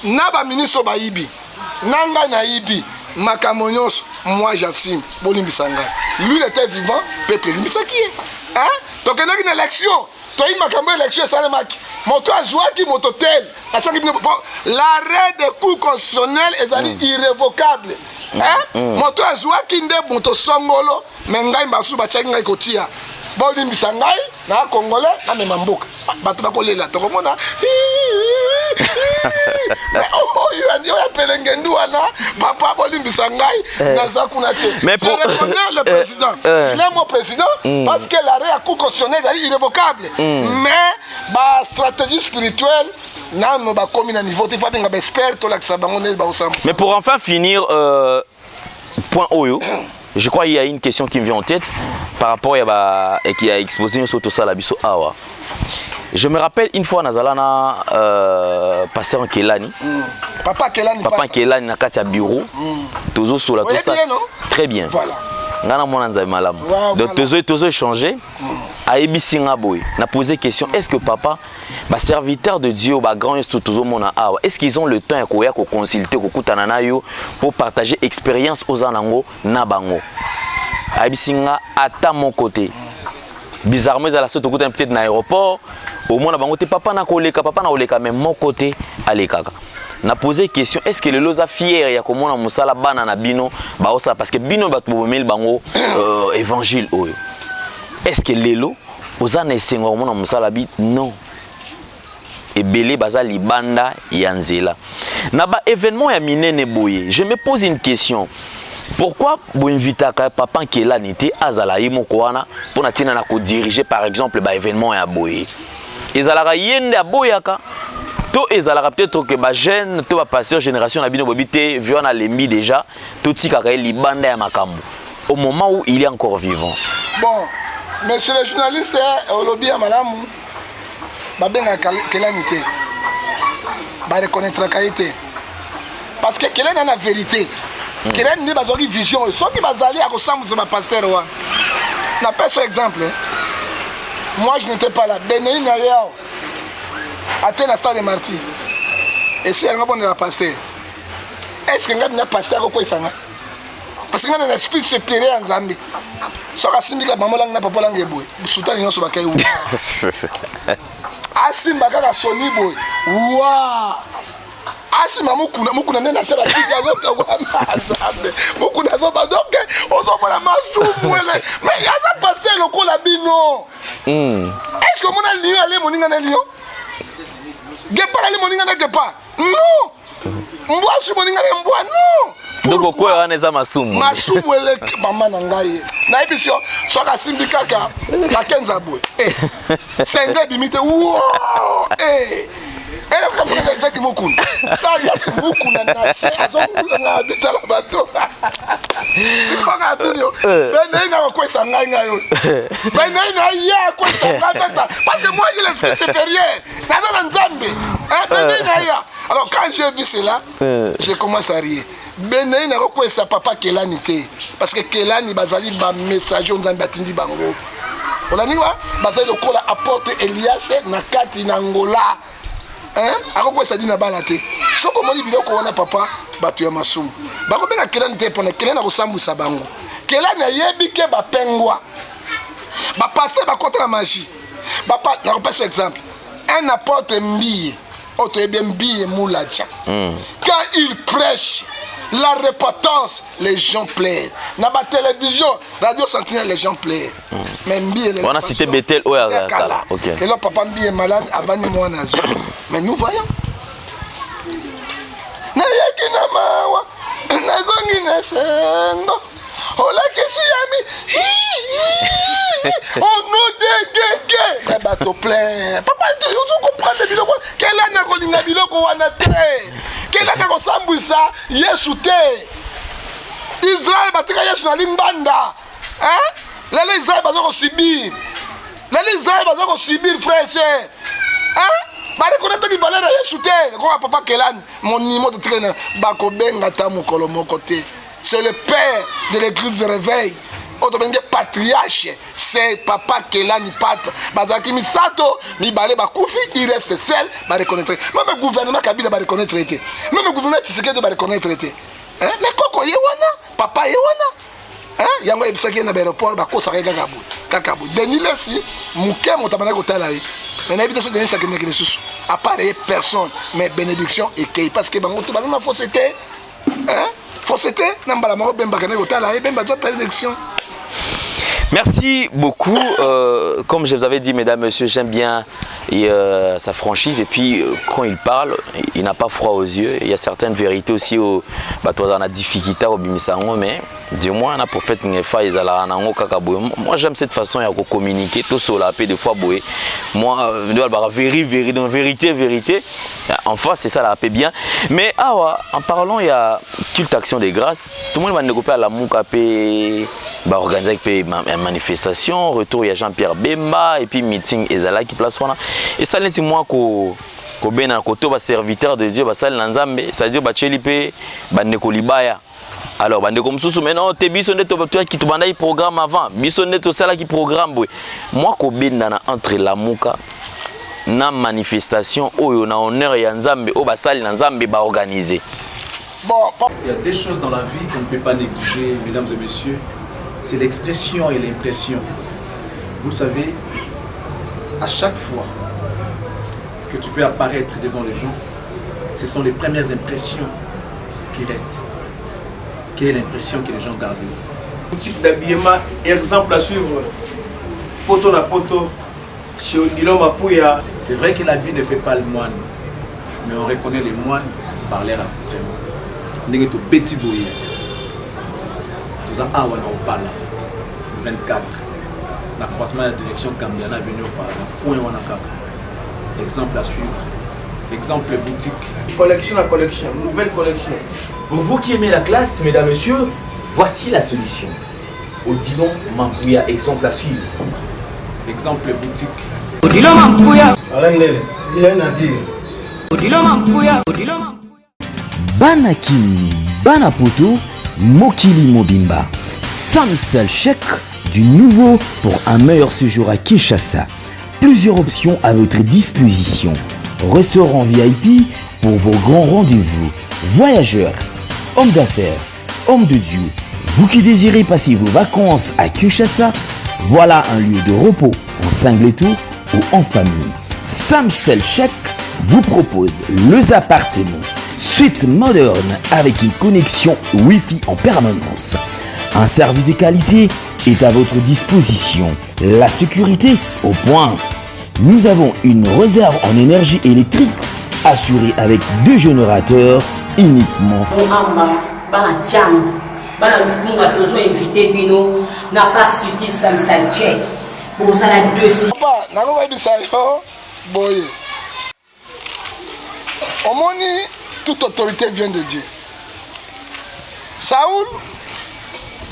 na baministre bayibi na ngai nayibi Makambo nyonso, moi j'assume. Bolimbisa ngai. Lui, il était vivant, peuple elimbisaki ye. Hein? Tokendaki na élection, toyebi makambo élection esalemaki. Moto azwaki moto tel, asangi bino l'arrêt de cour constitutionnel ezali irrévocable. Hein? Moto azwaki nde moto songolo, mais ngai basusu batiaki ngai kotia. Bolimbisa ngai, na congolais, namema mboka. Bato bakolela, tokomona oyo oyo apelengendu wana. Papa, bolimbisa ngai, naza kuna te. Mais Je reconnais le président, il est mon président, parce que l'arrêt ya cour constitutionnelle ezali irrévocable, mais bastratégie spirituelle nano bakomi na niveau te. Faut abenga baexpert, tolakisa bango nde baosambwisa. Mais pour enfin finir, point oyo, je crois qu'il y a une question qui me vient en tête par rapport à ba, et qui a exposé sur tout ça la biso awa. Je me rappelle une fois nazala na pasteur Kelani, Papa Kelani. Papa Kelani na kati ya bureau, tozo sola tout Oyebi ça. ye, non? Très bien. Voilà. Nga na mwana Nzambe malamu. Ouais, Donc voilà. tozo échanger, ayebisi nga boye. Na posé question, est-ce que papa ba serviteur de Dieu, ba grand nyonso tozomona awa, est-ce qu'ils ont le temps ya koya koconsulter, kokutana na yo pour partager expérience oza nango na bango? Ayebisi nga ata moko te. Bizarrement, ezala so tokutani peut-être na aéroport, omona bango te, papa na koleka, papa na koleka, mais moko te alekaka. Na posé question, est ce que lelo oza fier ya komona mosala bana na bino baosala? Parce que bino bato bomemeli bango évangile oyo. Est ce que lelo oza na esengo ya komona mosala bi? Non, ebele baza libanda ya nzela. Na baévénement ya minene boye, je me pose une question: pourquoi boinvitaka papa Nkelani te, azala ye moko wana mpona ntina na kodirige par exemple baévénement ya boye? Ezalaka ye nde aboyaka to ezalaka peut-être que bajeune to bapasteur génération na bino boyebi te, vieux wana alembi déjà, totikaka ye libanda ya makambo au moment où il est encore vivant? Bon, monsieur le journaliste, olobi ya malamu. Babengaka Kelani te, bareconnaîtraka ye te, parce que Kelani ana vérité. Kelani nde bazwaki vision oyo. Soki bazali akosambwisa bapasteur wana, napesa exemple. Moi, je n'étais pas là. Benei na ye awa ate na stade Martyr, esi yalinga bondela pasteur. Est ce que ngai bina pasteur akokwesanga? Parce que ngai na esprit supérieur ya Nzambe. Soki asimbika mama olangi na papa olangi eboye, sutani nyonso bakai wa asimba kaka soni boye wa asimba mokuna mokuna nde na se bakiti azotongwana Nzambe mokuna azoba. Donc ozomona masumu ele, mais aza pasteur lokola bino. Est ce que omona lion ale moninga na lion, guépard ale moninga na guépard? Non. Mbwa aswi moninga na mbwa? Non. Donc okoya wana eza masumu. Masumu eleki, mama na ngai. Nayebi yo, soki asimbi kaka kakenza boye, eh, senge ebimi te wo elefeki mokuna taliasi mokuna na se azonganga bitala bato. Sikonga atuni yo benei na kokwesa ngai, ngai oyo benei na ye akwesa ngai beta, parce que moi, j'ai l'esprit supérieur, naza na Nzambe. Benei na ye. Alors, quand j'ai vu cela, je commence à rire. Benei nakokwesa papa Kelani te, parce que Kelani bazali bamessager oyo Nzambe atindi bango. Olandi wa bazali lokola apôtre Elias na kati na Ngola. Akokwesa dina bana te. Soki omoni biloko wana, papa, bato ya masumu bakobenga Kelani te, mpona Kelani akosambwisa bango. Kelani ayebi ke bapengwa, bapasteur bakota na magie. Nakopesa exemple, un apôtre Mbiye oyo toyebi, Mbiye Mulaja. Quand il prêche la repentance, les gens pleurent na batélévision, radio Sentinelle, les gens pleurent. Mais Mbiye wana cité Betel oyo kala. Lelo papa Mbiye malade, avandi, mwana azwi, mais nous voyons nayaki na mawa, nazongi na esengo, olakisi yami au nom de gege ya bato plein. Papa, ozo comprendre biloko? Kelani akolinga biloko wana te. Kelani akosambwisa Yesu te. Israel batika Yesu na limbanda. Lelo Israel baza kosubir, lelo Israel baza kosubir, frère, sœur. Bareconnaîtraki valeur ya Yesu te. Koka papa Kelani monimo totikali bakobenga ta mokolo moko te. C'est le père de l'église de réveil oyo tobenge patriarche, c'est papa Kelani Patre. Bazalaki misato, mibale bakufi, il reste seul. Bareconnaître même gouvernement Kabila bareconnaître te, même gouvernement Tshisekedi bareconnaître te. Mais koko Koko ye wana, papa ye wana. Hein? Yango ayebisaki ye na baeroport bakosaka ye kaka boye kaka boye. Denis Lessi moke moto abandaki kotala ye. Mais nayebi te soki Denis akendeki lisusu. À part ye personne, mais bénédiction ekei parce que bango tout baza na fausseté. Hein? Fausseté na mbala moko Bemba akendeki kotala ye, Bemba azwa bénédiction. Merci beaucoup. Comme je vous avais dit, mesdames, messieurs, j'aime bien et, sa franchise. Et puis, quand il parle, il n'a pas froid aux yeux. Il y a certaines vérités aussi au bato na difficulté au bimisango, mais du moins, na prophète Ngefa, ils ala nango kaka boye. Moi, j'aime cette façon de communiquer. Tout sur la paix, des fois, boye. Moi, bah, vérité, vérité, donc, vérité, vérité. Enfin, c'est ça la paix bien. Mais, ah ouais, en parlant, il y a culte action des grâces. Tout le monde va négocier à la mouka paix. Bah, organiser une manifestation, retour il y a Jean-Pierre Bemba et puis meeting ezala qui place wana. Et ça c'est moi ko ko bena koto ba serviteur de Dieu ba sali na Nzambe, c'est-à-dire ba tcheli pe ba ndeko libaya. Alors ba ndeko mususu mais non te biso nde to to ki to bandaki programme avant, biso nde to sala ki programme boye. Moi ko benda na entre Lamuka na manifestation oyo na honneur ya Nzambe o ba sali na Nzambe ba organiser. Bon, bon. Il y a des choses dans la vie qu'on ne peut pas négliger, mesdames et messieurs. C'est l'expression et l'impression. Vous le savez, à chaque fois que tu peux apparaître devant les gens, ce sont les premières impressions qui restent. Quelle est l'impression que les gens gardent? Boutique d'habillement, exemple à suivre. Poto na poto, chez Odilon Mapuya. C'est vrai que l'habit ne fait pas le moine, mais on reconnaît les moines par leur accoutrement. Ndenge to petit boye. Toza awa na Opala 24 na croisement ya direction Gambiana avenue Opala na coin wana kaka. Exemple à suivre. Exemple boutique. Collection à collection, nouvelle collection. Pour vous qui aimez la classe, mesdames, messieurs, voici la solution. Odilon Mampouya, exemple à suivre. Exemple boutique. Odilon Mampouya. Alain Ndele, rien à dire. Odilon Mampouya, Odilon Mampouya. Bana Kin, Bana Poto, Mokili Mobimba. Samsel Cheikh du nouveau pour un meilleur séjour à Kinshasa. Plusieurs options à votre disposition. Restaurant VIP pour vos grands rendez-vous. Voyageurs, hommes d'affaires, hommes de Dieu, vous qui désirez passer vos vacances à Kinshasa, voilà un lieu de repos en singleto ou en famille. Samsel Cheikh vous propose les appartements, suite moderne avec une connexion Wi-Fi en permanence. Un service de qualité est à votre disposition. La sécurité au point. Nous avons une réserve en énergie électrique assurée avec 2 générateurs uniquement. Mouhamba, bana Tchang, bana Lukunga, tozo invité bino na part sutil Samsel Cheikh. Bozala deux si. Papa, nakoyebisa yo boye. Omoni, toute autorité vient de Dieu. Saoul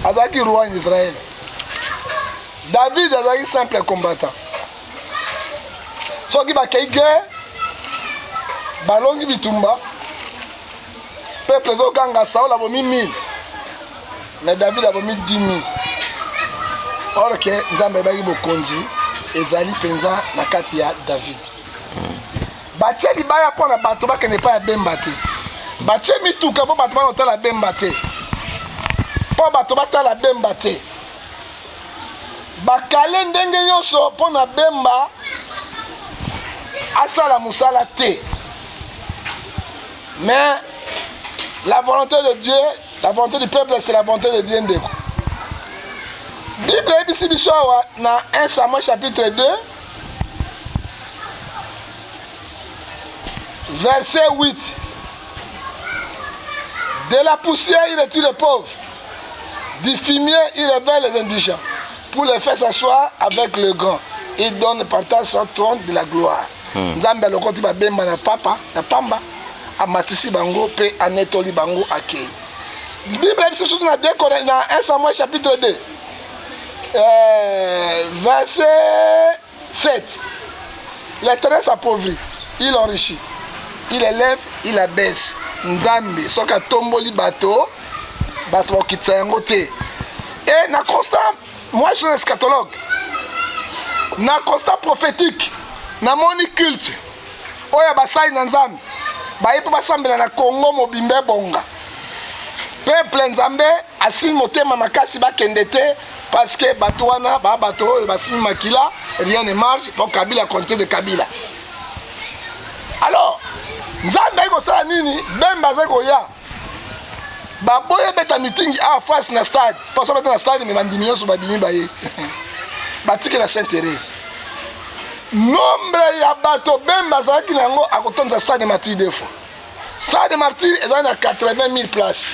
azalaki roi en Israël. David azalaki simple combattant. Soki bakei guerre, balongi bitumba, peuple ezoganga Saoul abomi 1000, mais David abomi 10 000. Or que Nzambe ayebaki bokonzi ezali mpenza na kati ya David. Batie libaya mpo na bato bakende epai ya Bemba te. Batie mituka mpo bato bana kotala Bemba te. Mpo bato batala Bemba te. Bakale ndenge nyonso mpo na Bemba asala mosala te. Mais la volonté de Dieu, la volonté du peuple, c'est la volonté de Dieu ndeko. Bible eyebisi biso awa na 1 Samuel chapitre 2 verset 8. De la poussière, il retire les pauvres. Du fumier, il révèle les indigents. Pour les faire s'asseoir avec le grand. Il donne partage son trône de la gloire. Nzambe alokoti ba bemba na papa, na pamba, amatisi bango pe anetoli bango akei. Bible biso surtout na 2 Corinthiens, na 1 Samuel chapitre 2. Verset 7. L'Éternel s'appauvrit, il enrichit, il élève, il abaisse. Nzambe soki atomboli bato, bato bakokitisa yango te. Et na constat, moi je suis un eschatologue. Na constat prophétique, namoni culte oyo basali na Nzambe baye mpo basambela na Congo mobimba ebonga. Peuple Nzambe asili motema makasi bakende te parce que bato wana ba bato oyo basimi makila, rien ne marche po Kabila continue de Kabila. Alors Nzambe ayi kosala nini? Bemba azali koya baboyi ebeta mitingi awa face na stade mpo so beta na stade me bandimi nyonso babimi baye batiki na Sainte Therese nombre ya bato Bemba azalaki na yango akotondisa stade Martyrs deux fois. Stade de Martyrs ezali na 80 000 places.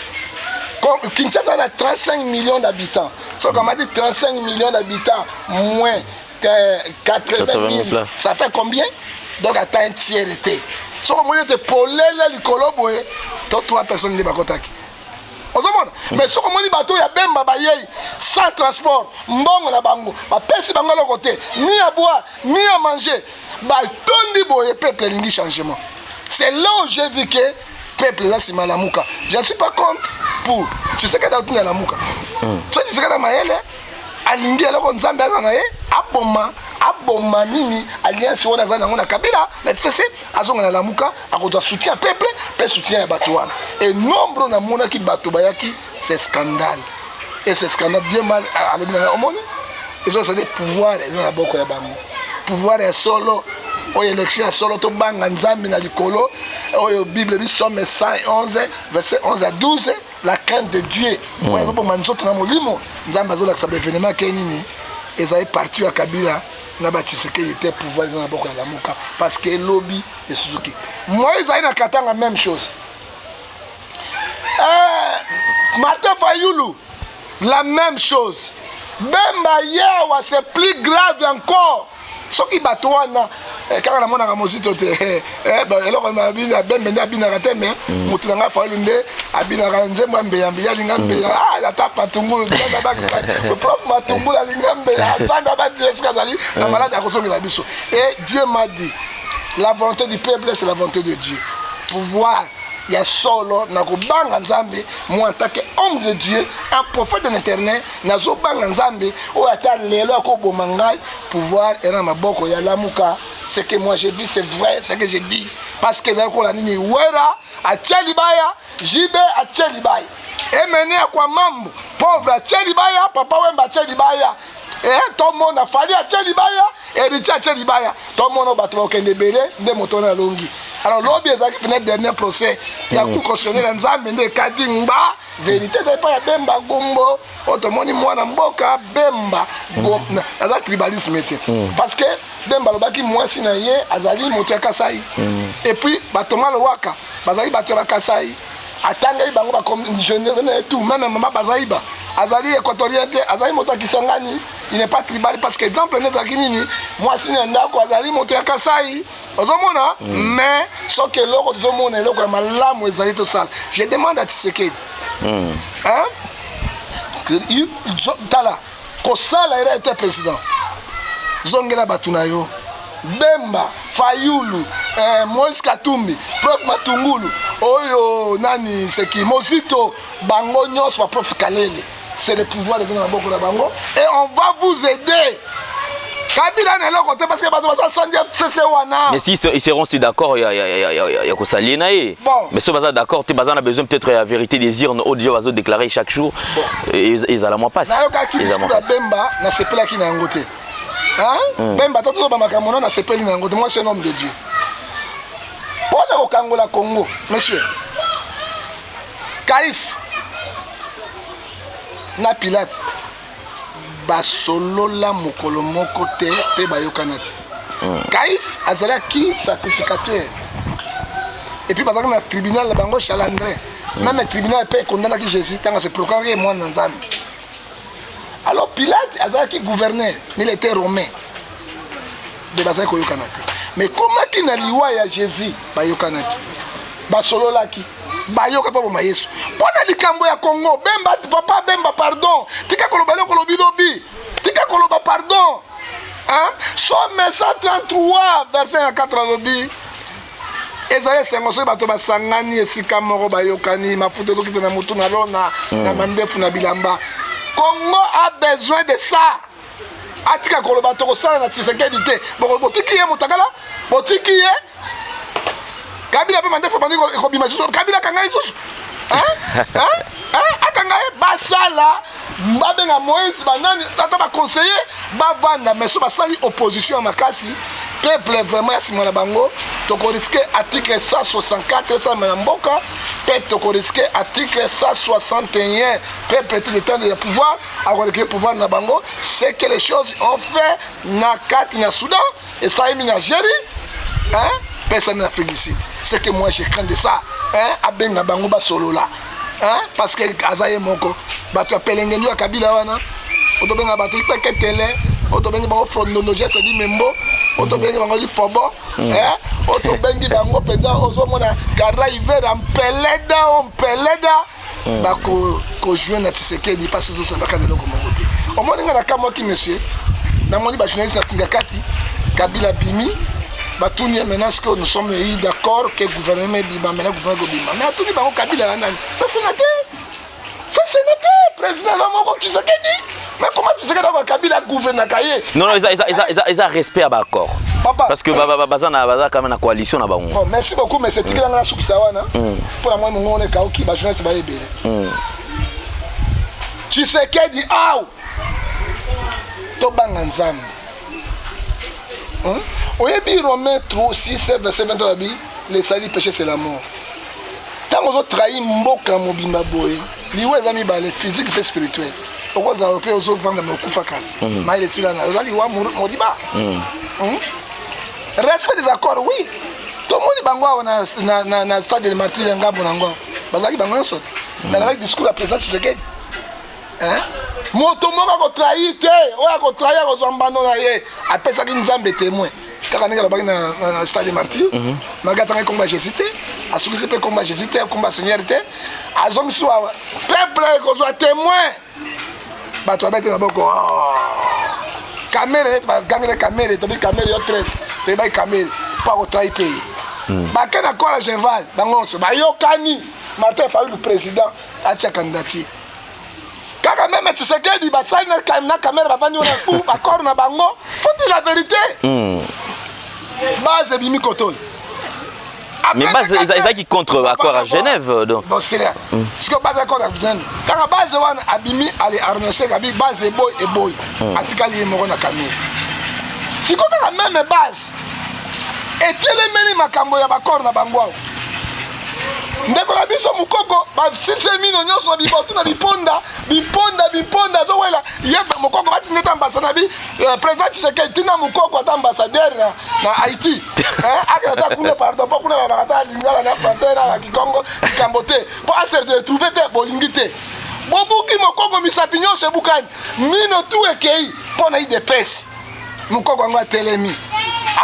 Kinshasa na 35 millions d'habitants. Soki amati 35 millions d'habitants moins que 80 000, ça fait combien? Donc ata un tiers te. Soki omoni ete polele likolo boye to 3 personnes nde bakotaki. Ozomona? Mais soki omoni bato ya Bemba bayei sans transport, mbongo na bango bapesi bango eloko te, ni à boire ni à manger, batondi boye, peuple elingi changement. C'est là où j'ai vu que peuple eza nsima Lamuka. Je ne suis pas contre pour Tshisekedi atinda Lamuka. Soki Tshisekedi mayele alingi eloko Nzambe aza na ye, aboma aboma nini alliance wana aza nango na Kabila na FCC, azonga na Lamuka, akozwa soutien ya peuple mpe soutien ya bato wana. Et nombre namonaki bato bayaki, c'est scandale. Et c'est scandale bien mal alobi na omoni ezosala pouvoir eza na boko ya bango, pouvoir ya solo oyo élection ya solo tobanga Nzambe na likolo oyo Bible bi Psaume 111 verset 11 à 12, la crainte de Dieu oyo azoboma nzoto na molimo. Nzambe azolakisa baévénement ke nini ezali parti ya Kabila na baTshisekedi te, pouvoir eza na boko ya Lamuka parce que elobi esuzuki moi ezali na Katanga, même chose. Martin Fayulu, la même chose. Bemba yewa, c'est plus grave encore. Soki bato wana kaka namonaka mosito te, eloko ya Bembe nde abinaka te, mais motu na ngai Fayulu nde abinaka nzembo ya mbeya mbeya, alinga mbeya. Ata Matungulu, Nzambe abakisa prof Matungulu, alinga mbeya. Nzambe abatisa esika azali na malade, akozongela biso. Et Dieu m'a dit: la volonté du peuple, c'est la volonté de Dieu. Pouvoir ya solo na kobanga Nzambe. Moi, en tant que homme de Dieu, un prophète de l'Éternel, nazobanga Nzambe oyo ata lelo akoboma ngai, pouvoir eza na maboko ya Lamuka. Ce que moi j'ai vu, c'est vrai ce que j'ai dit, parce que ezali kola nini, Wera atie libaya, Jibe atie libaya, Emene ya kwa mambo pauvre atie libaya, Papa Wemba atie libaya, tomona Fally atie libaya, Héritier atie libaya, tomona bato bakokende ebele nde moto wana alongi. Alors lobi ezalaki pene dernier procès ya cour constitutionnel ya Nzambe nde ekadi ngba vérité ezali epai ya Bemba Gombo. Oyo tomoni mwana mboka Bemba, aza tribalisme te, parce que Bemba alobaki mwasi na ye azali moto ya Kasai, et puis batoma lowaka bazali bato ya Bakasai, atangaki bango bajeune tout. Même mama Bazaiba azali équatorien te, azali moto ya Kisangani. Il n'est pas tribal, parce que exemple nde ezalaki nini, mwasi na ndako azali moto ya Kasai. Ozomona? Mais soki eloko tozomona, eloko ya malamu ezali tosala. Je demande à Tshisekedi, hein? Tala kosala era ete président, zongela bato na yo Bemba, Fayulu, Moïse Katumbi, prof Matungulu, oyo nani seki Mosito, bango nyonso, baprof Kalele, c'est le pouvoir eza na maboko na bango et on va vous aider. Kabila na eloko te, parce que bato baza sandi FCC wana. Mais si ils seront aussi d'accord ya ya ya ya ya kosalie na ye. Bon. Mais soki baza d'accord te, baza na besoin peut-être ya vérité des urnes oyo déjà bazo déclarer chaque jour. Ezala mwa pasi. Nayokaki discours ya Bemba, nasepelaki na yango te. Hein? Bemba ata tozoba makambo na nasepeli na yango te. Moi, c'est un homme de Dieu. Mpona kokangola Congo, monsieur Caïphe na Pilate basolola mokolo moko te mpe bayokana te. Caïphe azalaki sacrificateur et puis bazalaki na tribunal na bango Sanhédrin. Même tribunal mpe ekondanaki Jésus ntango ase proclamaki mwana na Nzambe. Alors Pilate azalaki gouverneur, mais il était romain de bazalaki koyokana te. Mais komaki na liwa ya Jésus, bayokanaki, basololaki, bayoka mpo boma Yesu. Mpo na likambo ya Congo, Bemba, papa Bemba, pardon, tika koloba eloko olobi lobi, tika koloba, pardon, hein? Psaume 133 verset ya 4 alobi: ezali esengo soki bato basangani esika moko, bayokani, mafuta ezokita na motu na lona na mandefu na bilamba. Congo a besoin de ça. Atika koloba tokosala na Tshisekedi te. Botiki ye motakala, botiki ye Kabila mpe mandefu ebandi ekobima lisusu. Kabila akanga lisusu. Hein? Hein? Hein? Akanga ye basala babenga Moïse banani ata ba conseiller bavanda mais so basali opposition ya makasi peuple vraiment ya nsima na bango tokoriske article 164 esalama na mboka mpe tokoriske article 161 peuple te de ya pouvoir akorekile pouvoir na bango ce que les choses ont fait na kati na soudan esalemi na algérie hein? mpe esalemi na afrique du sud ce que moi je crains de ça hein? Abenga bango basolola hein? Parce que aza ye moko bato ya pelengendu ya kabila wana otobenga bato ipeketele otobengi bango fondondo geste di membo otobengi bango lifobo eh? Otobengi bango mpenza ozomona kara ivera mpeleda o mpeleda bakojue na Tshisekedi parce que tosolaka eloko moko te. Omoni ngai nakamwaki monsieur, namoni bajournaliste na kinga kati Kabila bimi batuni ye maintenant ce que nous sommes eu d'accord que gouvernement ebima maintenant gouvernement ekobima mais atuni bango Kabila ya nani? Ça sénateur, ça sénateur président na moko Tshisekedi, mais comment Tshisekedi akoka Kabila gouvernaka ye? Non, non, eza eza eza eza eza respect ya baaccord. Papa. Parce que baza na baza quand même na coalition na bango. Bon, merci beaucoup, mais c'est tikela nga nasukisa wana mpo na mwa mongongo ekauki bajournaliste bayebele. Tshisekedi aw tobanga Nzambe. Oyebi Romain 3 6 verset 23 abi le salut péché c'est la mort. Ntango ozotrahi mboka mobimba boye, liwa eza mibale, physique mpe spirituel. Okozala mpe ozovanda me okufa kala mayele esila na oza liwa modiba. Respect des accords, oui, tomoni bango awa na stade de martyr ya ngambo na yango awa bazalaki bango nyonso te. Nalandaki discours ya président Tshisekedi. Hein? Moto moko akotrahi te, oyo akotrahi akozwa mbano na ye. Apesaki Nzambe témoin kaka ndenge alobaki na stade de martyr, malgré atangaki kombo ya Jésus te, asukisi mpe kombo ya Jésus te, kombo ya Seigneur te, azongisi wa peuple ekozwa témoin. Bato babete maboko. Oh. Kamere neti bagangele Kamere, tobi Kamere yo traite, toyebaki Kamere mpo akotrahi mpe ye. Bake na kola Genval, bango nyonso bayokani Martin Fayulu président atia candidature kaka meme Tshisekedi basali na Kamere bavandi wana ku bakor na bango. Faut dire la vérité, base ebimi kotoyo. Mais base ezalaki contre accord à Genève donc. Bon, c'est là sikoyo base accord à Genève kaka base wana abimi ale arnose kabi base eboyi eboyi atikali ye moko na Kamere. Sikoyo kaka meme base etelemeli makambo ya bakor na bango awa ndeko na biso mokoko basilise mino nyonso na bibotu na biponda biponda biponda azowela ye mokoko batinda ete ambassadeur na bi président Tshisekedi tina mokoko ata ambassadeur na Haïti. Akende ata kuna, pardon, mpo kuna babaka ata lingala na français na bakikongo likambo te mpo ase retrouve te. Bolingi te bobuki mokoko misapi nyonso ebukani mino tu ekei mpo na UDPS. Mokoko yango atelemi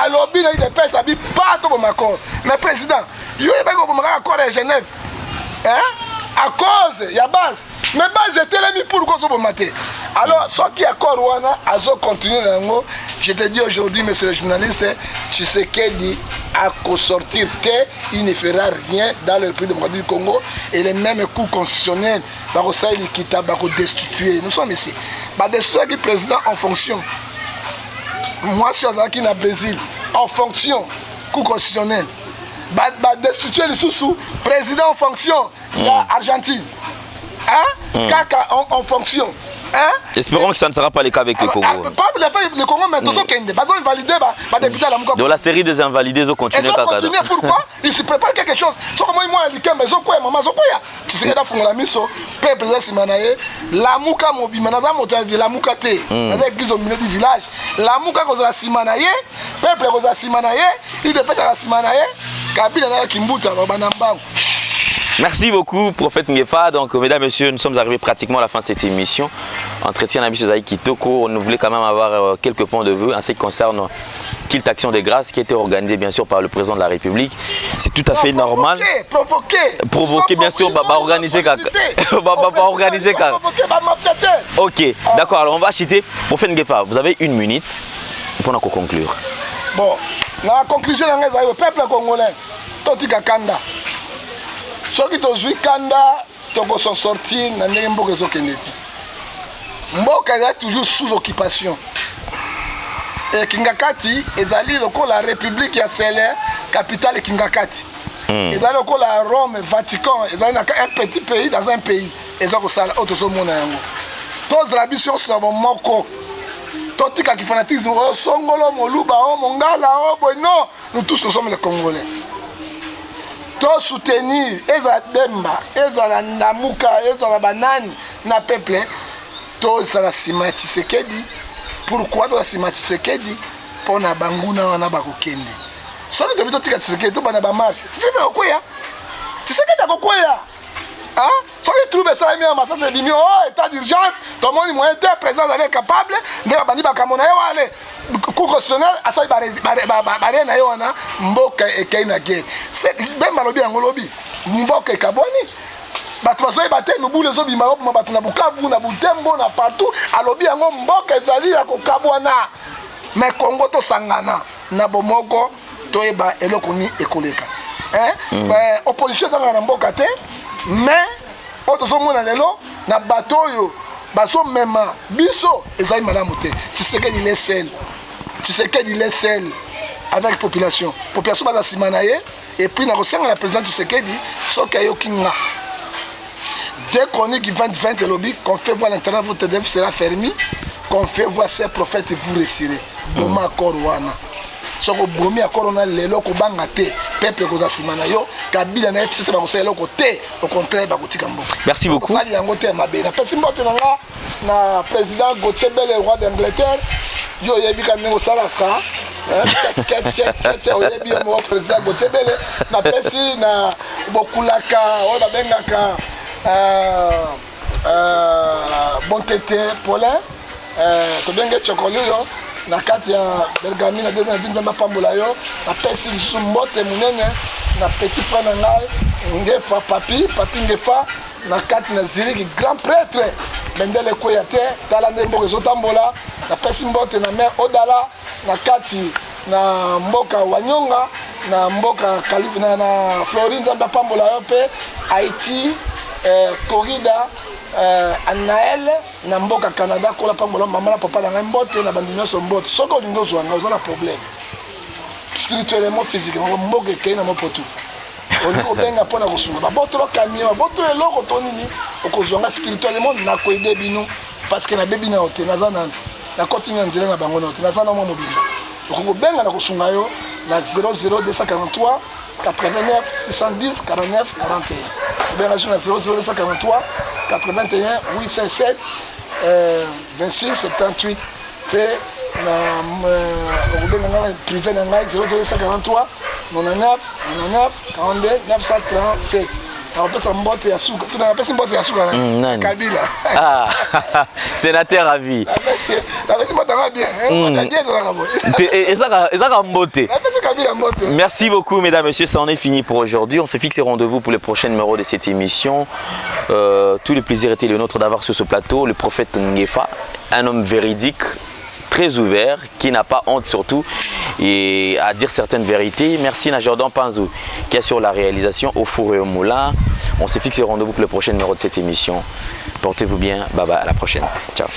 alobi na UDPS abi pa toboma accord. Mais président, yo oyebaki koboma kaka accord ya Genève, hein? À cause ya base, mais base etelemi pour kozoboma te. Alors soki accord wana azocontinue na yango, je te dis aujourd'hui, monsieur le journaliste, Tshisekedi akosortir te, il ne fera rien dans le République démocratique du Congo et les mêmes coups constitutionnels bakosala likita bakodestituer. Nous sommes ici, badestituaki président en fonction mwasi oyo azalaki na Brésil en fonction, coup constitutionnel. Badestitue lisusu président en fonction ya Argentine, hein? Kaka en fonction, hein? Espérons que ça ne sera pas le cas avec le Congo. Ah, pas le fait le Congo, mais tozokende bazo invalider badéputé ya Lamuka. Donc la série des invalidés ezocontinue kaka. Ezocontinue. Pourquoi? Il se prépare quelque chose. Soko moi mwana likemba ezokwea mama azokwea Tshisekedi afungola miso. Peuple eza nsima na ye, Lamuka mobima. Naza moto ya Lamuka te, naza église au milieu du village. Lamuka kozala nsima na ye, peuple kozala nsima na ye, UDPS ezala nsima na ye. Kabila na Kimbuta babanda mbangu. Merci beaucoup, prophète Ngefa. Donc, mesdames, messieurs, nous sommes arrivés pratiquement à la fin de cette émission. Entretien na biso ezali kitoko. On voulait quand même avoir quelques points de vue en ce qui concerne culte action de grâce qui a été organisé bien sûr par le président de la République. C'est tout à fait normal. Provoqué. Provoqué, bien sûr, bah, organiser kaka. Bah, organiser kaka. Provoqué bamafia te. Ok, d'accord. Alors, on va chuter. Prophète Ngefa, vous avez une minute pour nous conclure. Bon, na conclusion na ngai ezali peuple congolais totika kanda. Soki tozwi kanda tokoson sortir na ndenge mboka ezokende te. Mboka ezali toujours sous occupation e Kingakati ezali lokola république ya sele capitale Kingakati. Ezali lokola Rome, Vatican, ezali na un petit pays dans un pays eza kosala oyo tozomona yango. Tozala biso nyonso na bomoko, totika kifanatisme oyo songolo moluba o mongala o boye. Non, nous tous, nous sommes les Congolais. Tosoutenir, ezala Bemba, ezala Ndamuka, ezala banani na peuple, tozala nsima ya Tshisekedi. Pourquoi tozala nsima ya Tshisekedi? Mpo na banguna wana bakokende. Soki tobi totika Tshisekedi, tobanda bamarche, Tshisekedi akokweya, Tshisekedi akokweya. Soki trouble esalami ya masasi ebimi, o oh, état d'urgence, tomoni moyen te, président azali incapable, nde babandi makambo na ye wana. Cour constitutionnel asali barie na ye wana, mboka ekei na guerre. Bemba alobi yango, lobi mboka ekabwani, bato bazoyeba te, mobulu ezobima, obima bato na Bukavu, na Butembo, na partout. Alobi yango, mboka ezali ya kokabwana. Mais Congo, tosangana na bomoko, toyeba eloko nini ekoleka. Opposition ezangaka na mboka te, mais oyo tozomona lelo na bato oyo bazomema biso ezali malamu te. Tshisekedi le seul, Tshisekedi le seul avec population, population baza nsima na ye. Et puis nakosenga na président Tshisekedi, soki ayoki nga, 2 Chroniques 20 20 elobi: "Confiez-vous à l'Éternel, votre œuvre sera fermée, confiez-vous à ses prophètes, vous réussirez." Boma accord wana. Soki obomi accord wana lelo, kobanga te, peuple ekozala nsima na yo. Kabila na FCC bakosala eloko te, au contraire, bakotika mboka. Merci beaucoup. Osali yango te mabe. Napesi mbote na nga na président Gautier Bele, roi d'Angleterre. Yo oyebi ka ndenge osalaka, oyebi yo moko, président Gautier Bele. Napesi na bokulaka oyo babengaka Bontete Paulin, tobenge Chokolio na kati ya Bergami na deuxième vie. Nzambe apambola yo. Napesi lisusu mbote monene na petit frère na ngai Ngefa Papi, Papi Ngefa na kati na Zurich, grand prêtre. Bendele ekweya te, tala nde mboka ezotambola. Napesi mbote na mare Odala na kati na mboka Wanyonga, na mboka na Floride. Nzambe apambola yo. Mpe Haiti, Corrida, Anael na mboka Canada, kola pambola mama na papa na ngai. Mbote na bandi nyonso, mbote. Soki olingi ozwa ngai, oza na problème spirituellement, physiquement, mboka ekei na mopotu, olingi kobenga mpo na kosunga, babotolo camion, babotolo eloko to nini, okozwa nga spirituellement, nakoaider bino, parce que nabebi na yo te, naza nanu nakoti na nzela na bango na yo te, naza na mwa mobimba. Okoki kobenga na kosunga yo na 00243 89 610 49 41. Obenga so na 00243 81 807 26 78. Mpe na okobenga ngai na privé na ngai 00243 99 99 42 937. Nakopesa mbote ya suka, tuna napesi mbote ya suka na Kabila. Ah, sénateur à vie. Napesi mbote yango bien, mbote bien ezalaka boye. Ezaka mbote. Napesi Kabila mbote. Merci beaucoup, mesdames, messieurs. Ça en est fini pour aujourd'hui. On se fixe rendez-vous pour le prochain numéro de cette émission. Tout le plaisir était le nôtre d'avoir sur ce plateau le prophète Ngefa, un homme véridique, très ouvert, qui n'a pas honte surtout et à dire certaines vérités. Merci à Jordan Panzou qui assure la réalisation au four et au moulin. On s'est fixé rendez-vous pour le prochain numéro de cette émission. Portez-vous bien. Bye bye, à la prochaine. Ciao.